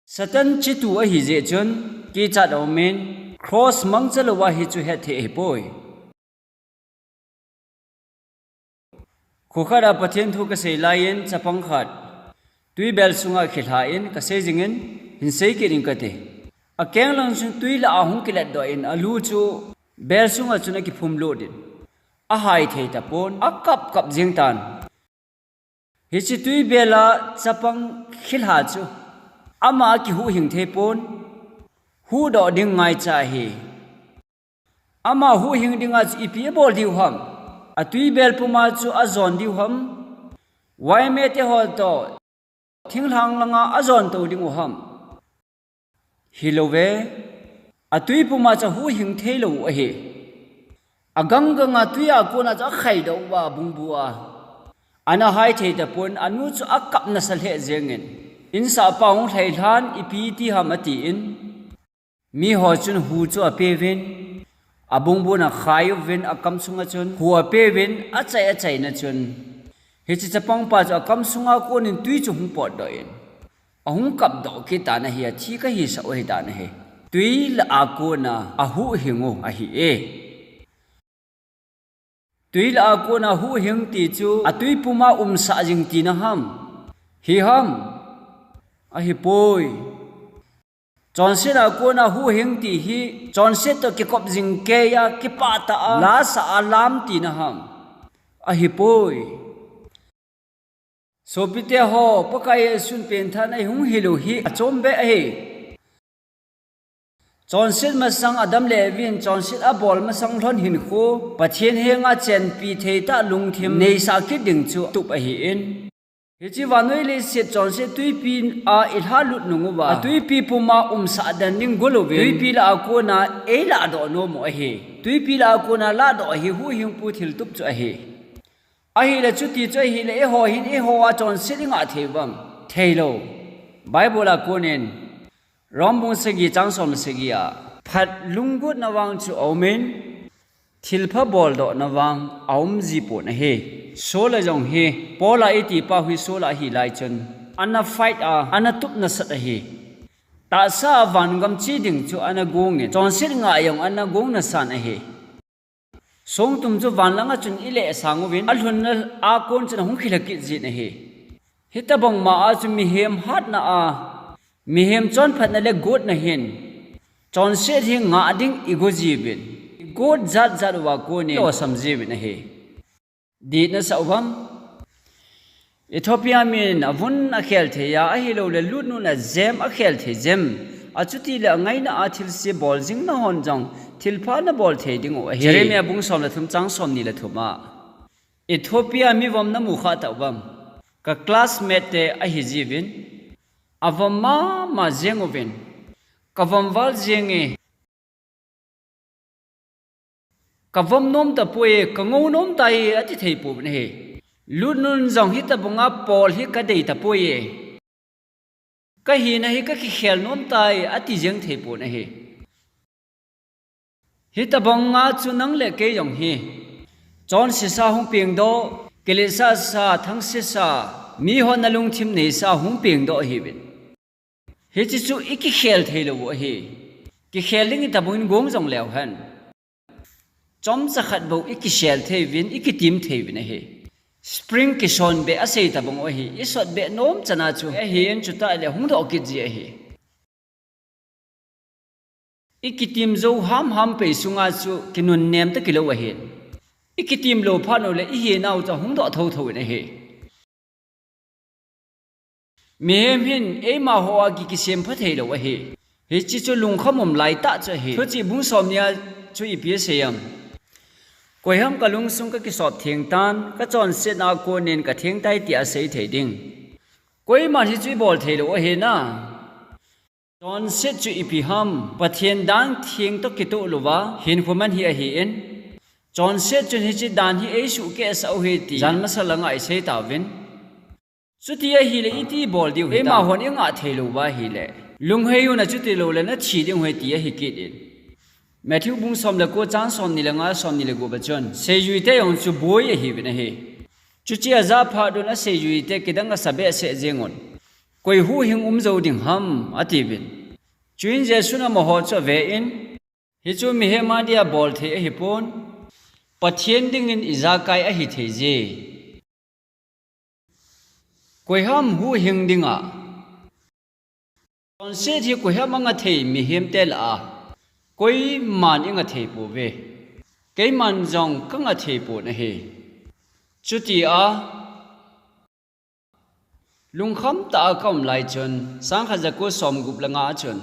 Satan chetu ahi jeh chun kichat aumin, cross mangcha louva hichu hetthei ahipoi. Khokhat a Pathen thu kasei laiyin chapang khat tuibel sunga khilha in kasei jingin, hinsei kit in kati. Akeng lang chun tui lah a hung kiletdoh in alu chu bel sunga chun akiphum lut in, ahai thei tapon, akap kap jing tan. Hiche tuibel a chapang khilha chu ama akihuhhing thei pon, huhdoh ding ngaicha ahi. Ama huhhing dinga chu ipi abol diu ham? Atuibel puma chu ajon diu ham? Vaimete ho toh thinglhang langa ajon tou dingu ham? Hilouve, atui puma chu ahuhhing theilou u ahi. Agang ganga tui a kona chu akhaidoh uva abungbu a, ana hai thei tapon, anu chu akap nasa lheh jengin, insahpa hung lhailhan, ipi ti ham atin, miho chun hu chu apeuvin, abungbun akhai uvin, akam sunga chun hu apeuvin, achai achaina chun hiche chapangpa chu akam sunga konin tui chu hung potdoh in, ahung kapdoh kit tan ahi, athi kahisah u ahitan ahi. Tui lah a kona ahuhhing u ahi e. Tui lah a kona huhhing ti chu atui puma umsah jing tina ham? Hiham? Ahipoi. Chonset a kona huhhing ti hi chonset toh kikop jing keiya, kipah tah a, lasah a lam tina ham? Ahipoi. Sopite ho, Pakai Jesun pengthahna ihung hil u hi achom beh ahi. Chonset masang Adam le Evi in chonset abol masang lhon hinkho, Pathen henga chenpi theitah lungthim neisah kit ding chu tup ahin, hiche vannoi leiset chonset tuipi a ilhalut nung uva, atuipi puma umsah den ding gol uvin, tuipi lah a kona eiladoh nom u ahi. Tuipi lah a kona ladoh hi huhhingpu thiltup chu ahi. Ahile chuti chu ahile eiho hin eiho a chonset ingah thei uvam? Theilou. Bible a konin Rom bung sagi chang som le sagi a, phat lunggotna vang chu aumin, thilpha boldohna vang aum jipon ahi. Saul a jong hi, Paul a itipa hi Saul a ahi lai chun, ana fight a, ana tup nasat ahi. Tahsa a vangam che ding chu ana gongin, chonset ngah jong ana gong nasan ahi. Songtum chu van langa chun ileh sang uvin, alhunna a kon chun ahung khilha kit jin ahi. Hitobang ma a chu mihem hatna a, mihem chonphatna le gotna hin chonset hi ngah ding igo jiuvin, igot jat jat uva konin ilosam jiuvin ahi. Dit nasah uvam? Ethiopia min avun akhel thei a, ahilouleh lutnun a jem akhel thei jem, achutile angaina a thilse bol jing nahon jong thilpha nabol thei dingu ahi. Jeremiah bung som le thum chang somni le thum a, Ethiopia mi vom namu kha tauvam? Ka classmate te ahi jiuvin, avom mama jeng uvin, kavom val jenge. Kavom nom tapoi, kangou nom tai, ati thei pouvin ahi. Lutnun jong hitobanga bol hi kadei tapoi. Kahina hi kakikhel nom tai, ati jeng thei pon ahi. Hitobanga chu nang le kei jong hi, chonsesa hung pengdoh, kiletsahsa, thangsesa, mihon alungthim neisa hung pengdoh ahiuvin. Hiche chu ikikhel theilou u ahi. Kikhel ding itobangin gong jong leu hen, chomcha khat bou ikikhel theiuvin, ikitim theiuvin ahi. Spring kisonbeh asei tobang u ahi. Isotbeh nom chana chu ahin, chutah le hungdoh kit ji ahi. Ikitim jou hamham pei sunga chu kinunnem tah kilou ahin, ikitim lou phat uleh ihinau chu ahungdoh thotho in ahi. Mihem hin eimaho a ki, kisempha theilou ahi. Hiche chu lungkham um laitah chu ahi. Thuchih bung somni a chu ipi asei em? Koiham kalungsung kakisop theng tan, kachonsetna a konin katheng tai tia asei thei ding? Koiman hichu ibol theilou ahina. Chonset chu ipi ham? Pathen dan theng toh kitoh louva hinkho man hi ahin, chonset chun hiche dan hi eisuhkehsah u ahi ti jan masa langa isei tauvin. Chuti ahile iti ibol diu hitam? Eimahon ingah theilou uva ahile, lunghei un, achuti loule nathi dingu ahi ti ahi kit in. Matthew bung som le ko chang somni le nga, somni le gup a chun seijuite jong chu boi ahiuvin ahi. Chuche ajah phat un aseijuite kidang asa behseh jengun, Koi huhhing um jou ding ham, atiuvin. Chuin Jesun amaho chu avein, hichu mihem a dia bol thei ahipon, Pathen dingin ijakai ahi thei je. Koi ham huhhing dinga? Chonset hi koi ham anga thei mihem te lah a, koiman inga thei pouve. Keiman jong kanga thei pon ahi. Chutia, lungkham tah a kaum lai chun, sangkhat jako somgup le nga a chun,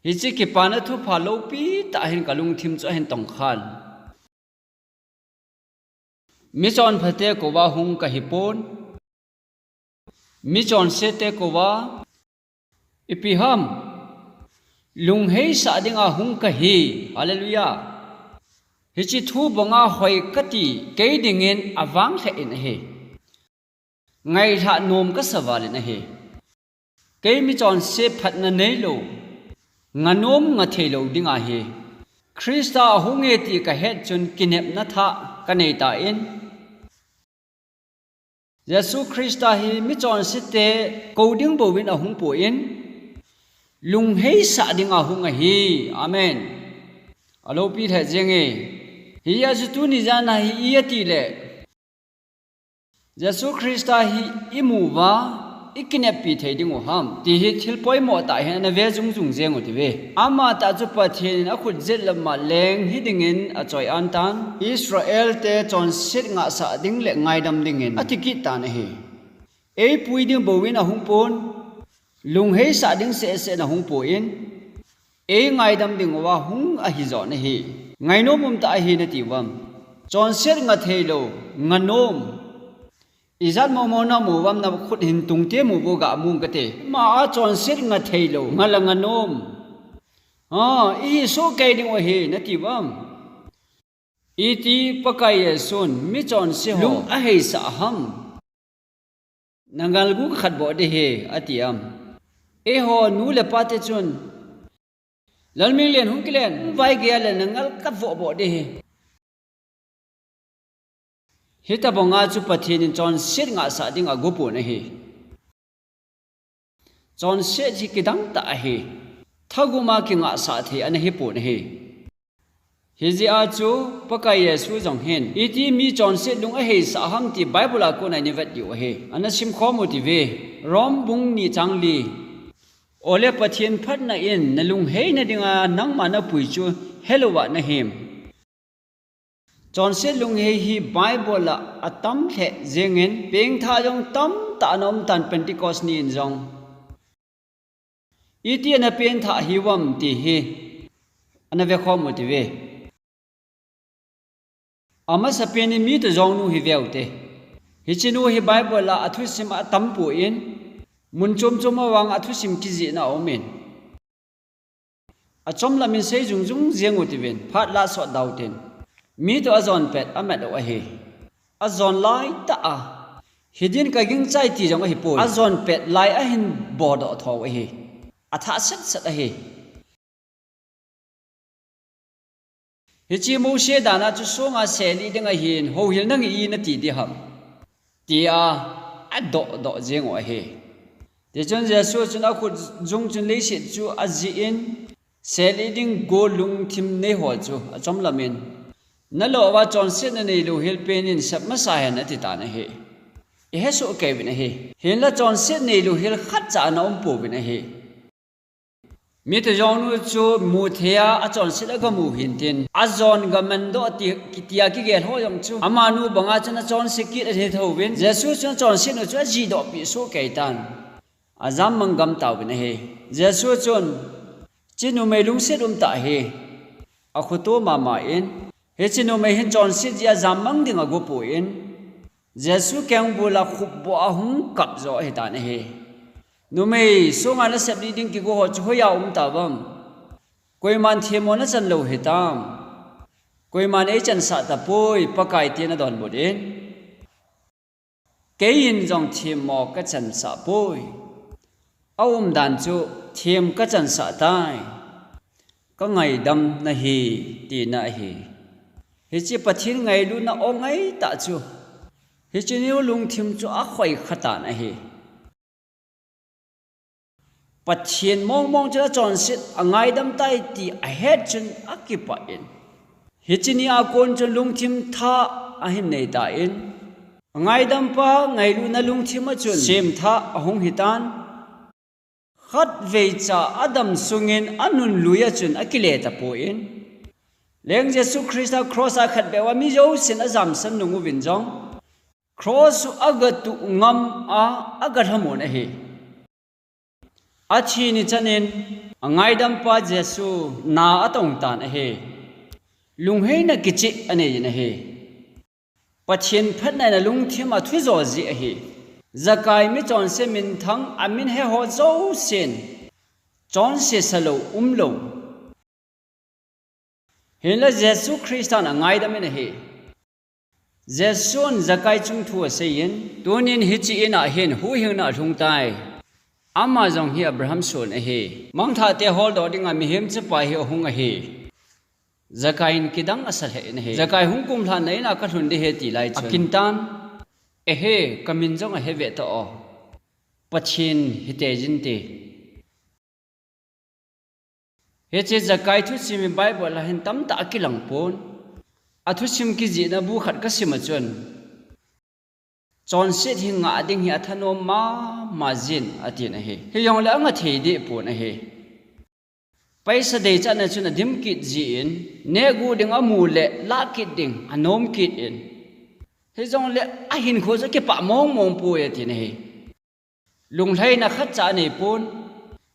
hiche kipana thupha loupi tah hin kalungthim chu ahin tongkhan. Mi chonphate kouva hung kahipon. Mi chonsette kouva, ipi ham, lungheisah dinga hung kahi. Hallelujah. Hiche thu banga hoi kati kei dingin avang lheh in ahi. Ngailhah nom kasa valin ahi. Kei mi chonse phatna neilou, nganom ngathei lou ding ahi. Christa ahunge ti kahet chun kinepna thah kanei tan, Jesu Christa hi mi chonsete kou ding bouvin ahung pon, lungheisah dinga hung ahi. Amen. Aloupi lheh jenge. Hijeh a chu tuni jana hi iti le, Jesu Christa hi imu uva, ikineppi thei diu ham, ti hi thil poimo tah hin ana ve jung jung jeng u hiuve. Amatah chu Pathen in akhut jet lama leng hi dingin achoi-an tan. Israel te chonset ngahsah ding le ngaidam dingin ati kit tan ahi. Eipui ding bouvin ahung pon, lungheisah ding seh seh in ahung pon, eingaidam diuva hung ahi jo ahi. Ngainom umtah ahi nati uvam? Chonset ngathei lou, nganom. Ijat momo namu uvam, nakhut hin tungte mu bou ga mu ung kate. Ama a chonset ngathei lou, nga le nganom. A, ihi soh kei diu ahi nati uvam? Iti Pakai Jesun mi chonse ho lung aheisah ham? Na ngal gu khat boh ding ahi, ati am? Eiho nu le pa te chun, Lalminlen hung kilen, vai gei a le na ngal khat voh boh ding ahi. Hitobanga chu Pathen in chonset ngahsah ding ago pon ahi. Chonset hi kidang tah ahi. Thagum a kingahsah thei ana hi pon ahi. Hijeh a chu Pakai Jesu jong hin, iti mi chonset lung aheisah ham ti Bible a kona ina vet diu ahi. Ana simkhom u hiuve. Rom bung ni chang li. Ole Pathen phatna in na lungheina dinga nangma napui chu helou a nahim? Chonset lunghei hi Bible a atam lheh jengin, pengthah jong tamtah ana um tan Pentecost ni in jong. Iti ana pengthah hiuvam ti hi ana vekhom u hiuve. Amasapen in mi toh jong nu hi ve u hite. Hiche nu hi Bible a athusim atam pon, mun chom chom a vang athusim kijihna aum in. Achomlam in sei jung jung jeng u hiuvin, phat la sot dau hitin. Mi toh ajon pet amat u ahi. Ajon lai tah a, hidin kagingchai ti jong ahipoi. Ajon pet lai ahin bodoh tho u ahi. Athah set set ahi. Hiche Mose dan a chu songa seli ding ahin, houhil nange iti ding ham, tia adoh doh jeng u ahi. Tichun Jesu chun akhut jung chun leiset chu ajih in, seli ding go lungthim nei ho chu achomlam in, nalo uva chonsetna neilou hel pen in sep masa hen ati tan ahi. Ihe soh kei uvin ahi. Hinla chonset neilou hel khatcha ana um pouvin ahi. Mi toh jong nu chu mu thei a, achonset aga mu hin tin, ajon ga man doh ti, tia kigel ho jong chu amanu banga chun achonse kit ahi thouvin, Jesu chun achonset nu chu ajih doh pi soh kei tan. Ajam mang gam tauvin ahi. Jesu chun, hiche numei lungset umtah hi akhoto mama in, hiche numei hin chonset jeh a jam mang ding ago pon, Jesu kengbul a khupboh a hung kap jo ahi tan ahi. Numei, songa nasep lih ding kigo ho chu hoiya um tauvam? Koiman themmo nachan lou hitam? Koiman eichansah tapoi, Pakai, tin adonbut in. Keiin jong themmo kachansah poi. Aumdan chu them kachansah tai. Kangaidam nahi, tina ahi. Hiche Pathen ngailutna o ngaitah chu, hiche nu lungthim chu akhoi khatan ahi. Pathen mongmong chun achonset angaidam tai ti ahet chun akipah in, hiche nia kon chun lungthim thah ahin nei tan, angaidampa ngailutna lungthim a chun semthah ahung hitan. Khatvei cha adam sungin anunlui a chun akile tapon, Leng Jesu Christa cross a khatvei a mi jousen ajamsan nung uvin jong, cross u agatuh ngam a, agalhamon ahi. Athi ni chanin angaidampa Jesu na atongtan ahi. Lungheina kicheh aneiyin ahi. Pathen phatna in alungthim a thujo jeh ahi. Zakai michonse minthang amin heho jousen chonse salou umlou. Hinla Jesu Christan angaidam in ahi. Jesun Zakai chung thu aseiyin, tunin hiche in a hin huhhingna alhung tai. Ama jong hi Abraham son ahi. Mangthahte holdoh dinga mihem chapa hi ahung ahi. Zakai in kidang asa lheh in ahi. Zakai hung kumlhanna in a kalhun ding ahi ti lai chun, akintan, Ehe, kamin jong ahe ve ta o. Pathen hite jin te. Hiche Zakai thusim hi Bible a hin tamtah akilang pon. Athusim kijihna bu khat kasim a chun, chonset hi ngah ding hi athanom mama jin atin ahi. Hijongle angah thei deh pon ahi. Paisa deichatna chun adim kit jin, nehguh ding amu le lah kit ding anom kit in, hijongle ahinkho chu akipah mongmong poi atin ahi. Lunglhaina khatcha aneipon.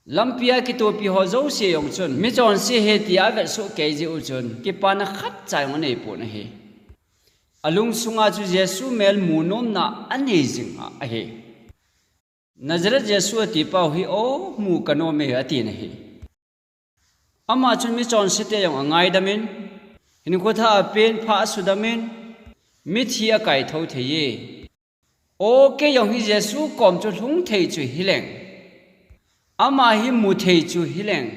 Lampia kitopi ho jouse jong chun michonse ahi tia avetsoh kei jeh u chun kipana khatcha jong aneipon ahi. Alungsunga chu Jesu mel munomna anei jing ahi. Nazareth Jesu atipau hi, o, mu kanom e, atin ahi. Ama chun michonsete jong angaidamin, hinkho thah a pen pha asudamin, mithi akaithou theiye. O, kei jong hi Jesu kom chu lhung thei chu hileng, ama hi mu thei chu hileng,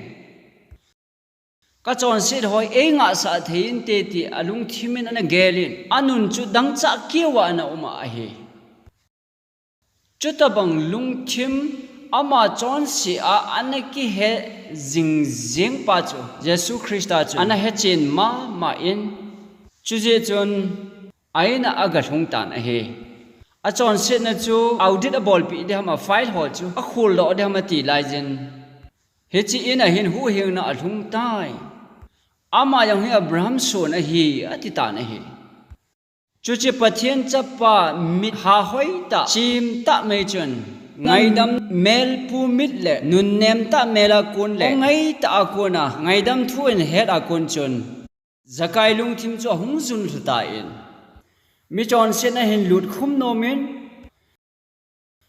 kachonset ho eingahsah thei inte ti alungthimin anagelin, anun chu dangchah keuva ana um ahi. Chutobang lungthim ama chonse a anakihe jingjing pa chu Jesu Christa chun anahechen mama in, chujeh chun a-in a agalhung tan ahi. Achonsetna chu audit abolpeh ding ham, afile ho chu akholdoh ding ham ati laijin, hiche in a hin huhhingna alhung tai. Ama jong hi Abraham son ahi, atitan ahi. Chuche Pathen chapa mit hahoi tah, chimtah mai chun, ngaidam melpu mit le nunnemtah mel a kon le, ngaitah a kona ngaidam thu in het a kon chun, Zakai lungthim chu ahung junlhu tan, michonsetna ahin lutkhum nomin,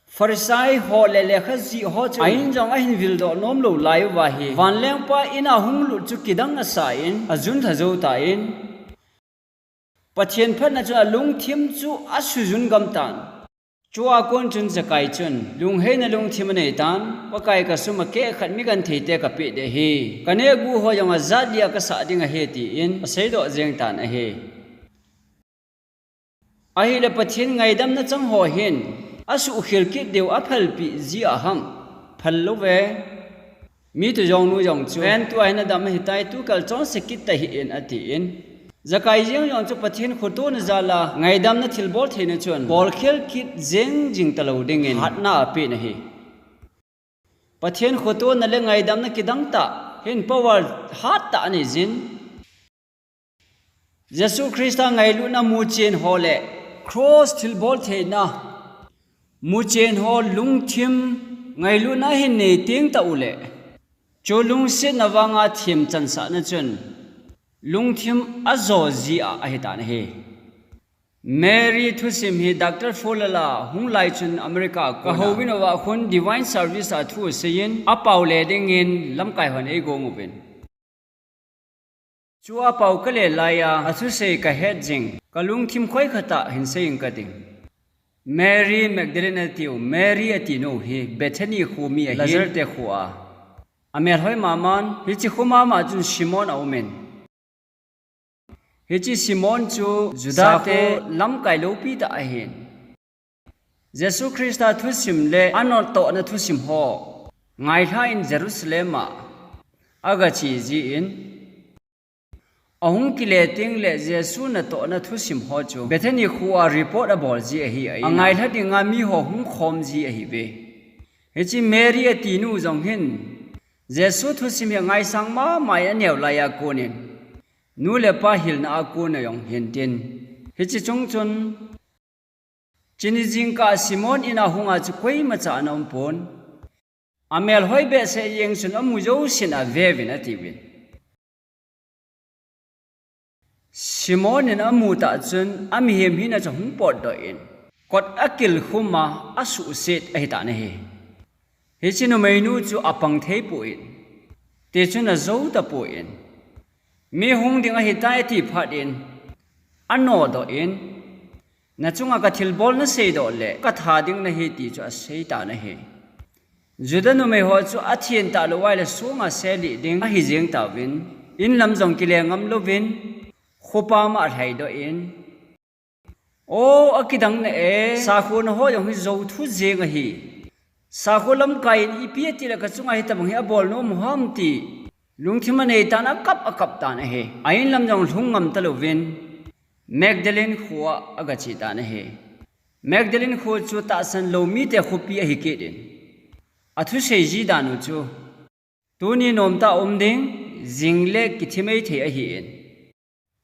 Pharisai ho le lekhajih ho chu a-in jong ahin vildoh nomlou lai uva hi, vanlengpa in a hung lut chu kidang asan, ajuntha jou tan, Pathen phatna chun alungthim chu asujun gamtan. Chua kon chun Zakai chun lungheina lungthim aneitan, Pakai, kasum akeh khat mi gentheite kapeh ding ahi, kanehguh ho jong ajat li a kasah ding ahi, tin aseidoh jengtan ahi. Ahile Pathen ngaidamna chang ho hin asuhkhel kit diu aphalpeh ji aham? Phallouve. Mi tujong nu jong chu, ven, tua hin adam ahitai, tukal chonse kit tahih in, atin, Zakai jeng jong chu Pathen khotona jal a ngaidamna thilbol theina chun bolkhel kit jengjing talou dingin hatna apen ahi. Pathen khotona le ngaidamna kidangtah hin power hattah aneijin, Jesu Christa ngailutna muchen ho le cross thilbol theina muchen ho lungthim ngailutna ahin nei teng tah uleh, chu lungsetna vanga themchansahna chun lungthim ajo ji a ahitan ahi. Mary thusim hi Doctor Fuller la hung lai chun America a kon a, kahouvin, ava khun Divine Service a thu aseiyin, apao le dingin lamkai hon eigong uvin. Chu apao kale laiya athusei kahet jing, kalungthim khoikhatah hin seiyin kading. Mary Magdalene atiu, Mary ati nu hi Bethany kho mi ahin, Lazar te kho a. Amelhoi maman, hiche kho mama chun Simon aumin. Hiche Simon chu Juda te lamkai loupitah ahin. Jesu Christa thusim le anottohna thusim ho ngailha in Jerusalem a aga che jin, ahung kile teng le Jesu natohna thusim ho chu Bethany kho a report abol ji ahi, a ngailha dinga mi ho hung khom ji ahi ve. Hiche Mary ati nu jong hin Jesu thusim hi ngaisang mama in aneo lai a konin, nu le pa hilna a kon a jong hin tin, hiche chung chun, chuni jingkah Simon in a hunga chu koima cha ana um pon. Amel hoi behseh jeng chun amu jousen avevin atiuvin. Simon in amu tah chun amihem hina chu ahung potdoh in, kot akilkhum a, asuhset ahitan ahi. Hiche numeinu chu apang thei pon, tichun ajou tapon, mi hung ding ahitai ati phat in, anodoh in, nachunga kathilbol naseidoh le katha ding nahi ti chu aseitan ahi. Juda numei ho chu athen talou ahile songa selih ding ahi jeng tauvin, in lam jong kile ngam louvin, khopa ma alhaidoh in, O, akidang na e, sakho na ho jong hi jou thu jeng ahi. Sakho lamkai in ipi ati le kachunga hitobang hi abol nom u ham ti lungthim anei tan, akap akap tan ahi. A in lam jong lhung ngam talouvin, Magdalene kho a aga che tan ahi. Magdalene kho chu tahsan lou mite khopi ahi kit in, athusei ji dan u chu, tuni nomtah um ding, jing le kithi mei thei ahin,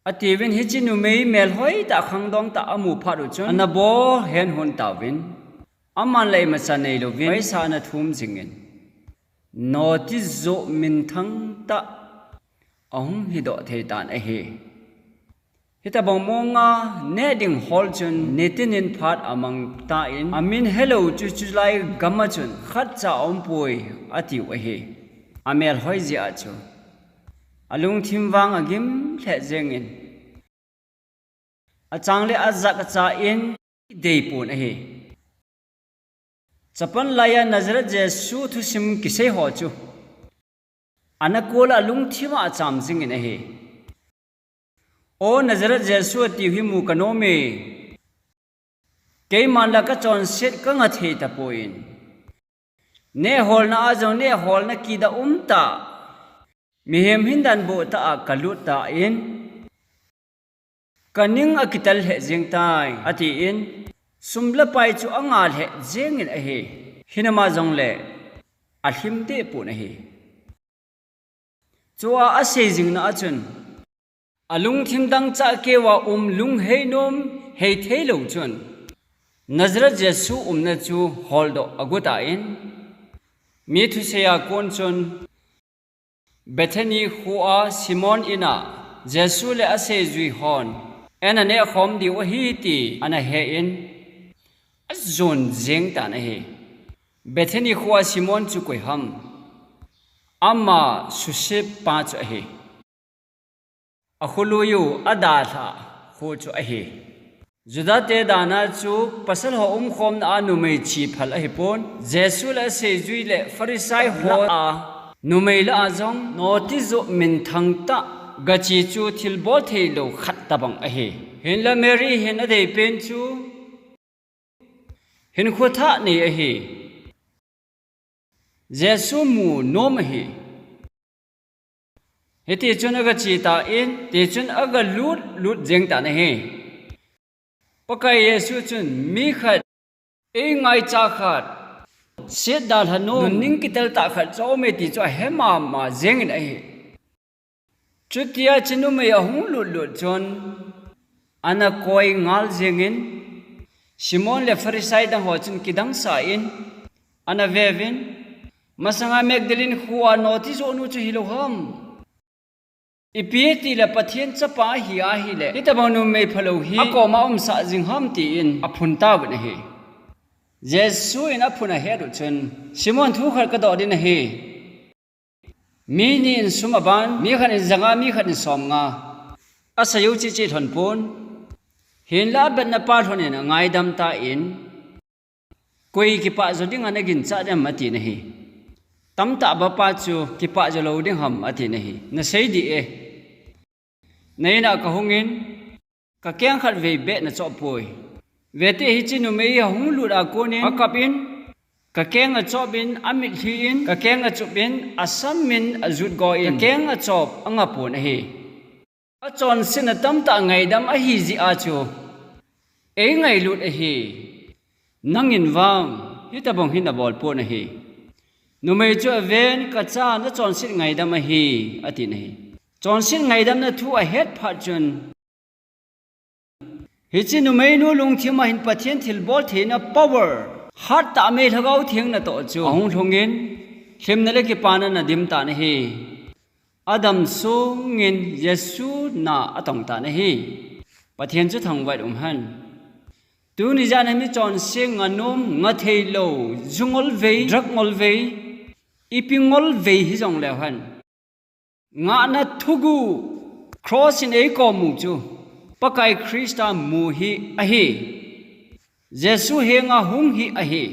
atiuvin, hiche numei melhoi tah khangdong tah amu phat u chun, ana bol hen hon tauvin, aman le imacha neilouvin paisa ana thum jingin, noti joh minthang tah ahung hidoh thei tan ahi. Hitobang monga neh ding hol chun nitin in phat amang tan, amin helou chu chulai gam a chun khatcha aumpoi atiu ahi. Amelhoi jeh a chu alungthim vang agim lheh jengin, achang le ajak cha in deipon ahi. Chapang laiya Nazareth Jesu thusim kisei ho chu ana kol a alungthim a acham jingin ahi. O Nazareth Jesu atiu hi mu kanom e. Keiman la kachonset kanga thei tapon, neh holna a jong neh holna kida um tah, mihem hindan boh tah a kalut tan, kaning akitel lheh jeng tai, atin, sum le pai chu anga lheh jengin ahi. Hinama jongle alhim deh pon ahi. Chua asei jingna a chun, alungthim dangchah keu a um lungheinom hei theilou chun, Nazareth Jesu umna chu holdoh agot tan, mi thusei a kon chun, Bethany kho a Simon in a Jesu le aseijui hon ana nehkhom diu ahi ti ana hen, ajon jeng tan ahi. Bethany kho a Simon chu koi ham? Ama susepa chu ahi. Akholui u adalhah kho chu ahi. Judate dan a chu pasal ho umkhomna a numei chi phal ahipon, Jesu le aseijui le Pharisee ho lah a numei lah a jong noti joh minthang tah gache chu thilbol theilou khat tobang ahi. Hinla Mary hin adeipen chu hinkho thah nei ahi. Jesu mu nom ahi. Hitichun aga che tan, tichun aga lut lut jeng tan ahi. Pakai Jesu chun mi khat, eingaicha khat, set dalha nom, nunning kitel tah khat chu aume ti chu ahe mama jengin ahi. Chutia hiche numei ahung lut lut chun, ana koi ngal jengin, Simon le Pharisee dang ho chun kidangsa in, ana veuvin, masanga Magdalene kho a noti joh nu chu hilou ham? Ipi tile Pathen chapa ahi ahile, hitobang numei phalou hi akoma umsah jing ham tin aphun tauvin ahi. Jesu in aphun ahet u chun, Simon, thu khat kadoh ding ahi. Mi ni in sum aban, mi khat in janga, mi khat in somnga. Asei u cheh cheh lhon pon. Hinla abetna pa lhon in angaidam tan, koi kipah jo dinga naginchat dem atin ahi. Tamtah bapa chu kipah jo lou ding ham atin ahi. Nasei dih e. Na in a kahungin, kakeng khat vei beh nachoh poi. Vete hiche numei hi ahung lut a konin akap in, Ka keng achop in, amitlhi in, ka keng achup in, asam in, ajut go in, ka keng achop anga pon ahi. Achonsetna tamtah ngaidam ahi jeh a chu eingailut ahi. Nangin vang hitobang hi nabol pon ahi. Numei chu aven, ka cha, nachonset ngaidam ahi, atin ahi. Chonset ngaidamna thu ahet phat chun, hiche numeinu lungthim a hin Pathen thilbol theina power, hattah mei Lhagao Theng natoh chu ahung lhungin, lhimna le kipana ana dim tan ahi. Adam sungin Jesu na atong tan ahi. Pathen chu thangvah in um hen. Tuni jan a michonse nganom, ngatheilou, ju ngolvei, drug ngolvei, ipi ngolvei hijong leu hen, ngahna thuguh cross in eikomu chu Pakai Christa mu hi ahi. Jesu henga hung hi ahi.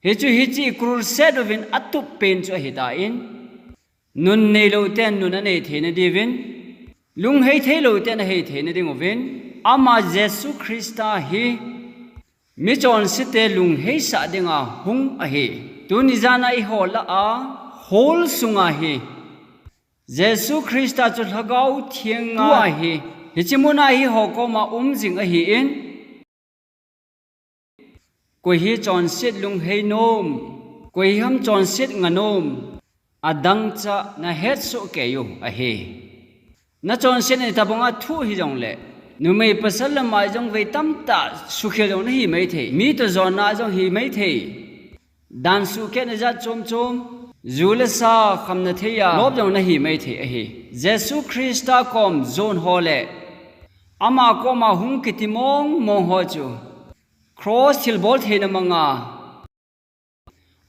Hichu hiche crusade uvin atup pen chu ahitan, nun neilou ten nun anei theina diuvin, lunghei theilou ten ahei theina dinguvin, ama Jesu Christa hi michonsete lungheisah dinga hung ahi. Tuni jana eiho lah a, hall sunga hi Jesu Christa chu Lhagao Thenga ahi. Hiche muna hi eiho koma um jing ahin, koi hi chonset lunghei nom, koi hi ham chonset nganom, adangchah nahetsoh keiyu ahi. Nachonsetna itobanga thu hijongle, numei pasal lama jong vei tamtah sukhel jong nahi maithei, mi toh jonna jong hi maithei. Dan suhkehna jat chom chom, ju le sa khamna thei a lop jong nahi maithei ahi. Jesu Christa kom jon ho le ama koma hung kiti mong mong ho chu cross thilbol theina manga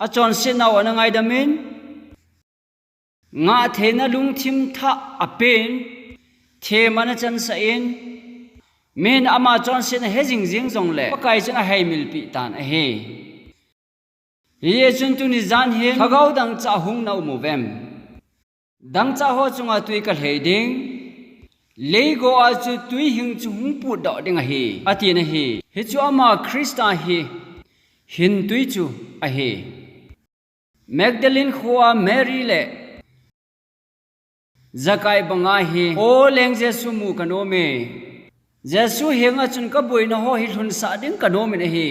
achonsetnau ana ngaidamin, ngah theina lungthim thah apen, them ana chansah in, min ama chonsetna he jing jing jongle Pakai chun aheimilpeh tan ahi. Hijeh chun tuni jan hin Lhagao dangchah hung naum uvem? Dangchah ho chunga twi kalhei ding, leigo a chu twi hing chu hung putdoh ding ahi, atin ahi. Hichu ama Christa hi hintwi chu ahi. Magdalene khoa Mary le Zakai banga hi, O leng Jesu mu kanom e. Jesu henga chun kaboina ho hi lhunsah ding kanomin ahi.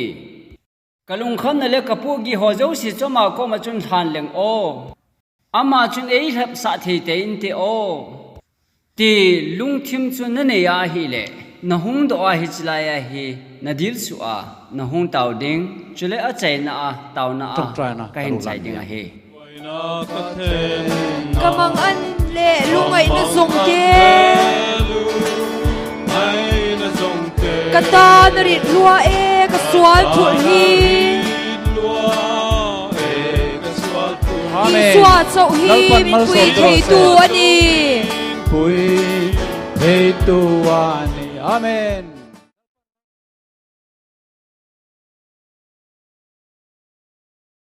Kalungkhamna le kapohgih ho jouse chu ama koma chun lhan leng o. Ama chun eilhepsah thei tei inte o, ti lungthim chu nanei ahile, nahung doh a hiche laiya hi nadilsuh a nahung tao ding, chule achaina a taona a kahin chai ding ahi. Kamang an le lungngaina jong te, kata narit lua e, kasual phut hi. Amen. Isua chauh hi minpui theitu ani. Pui theitu ani. Amen.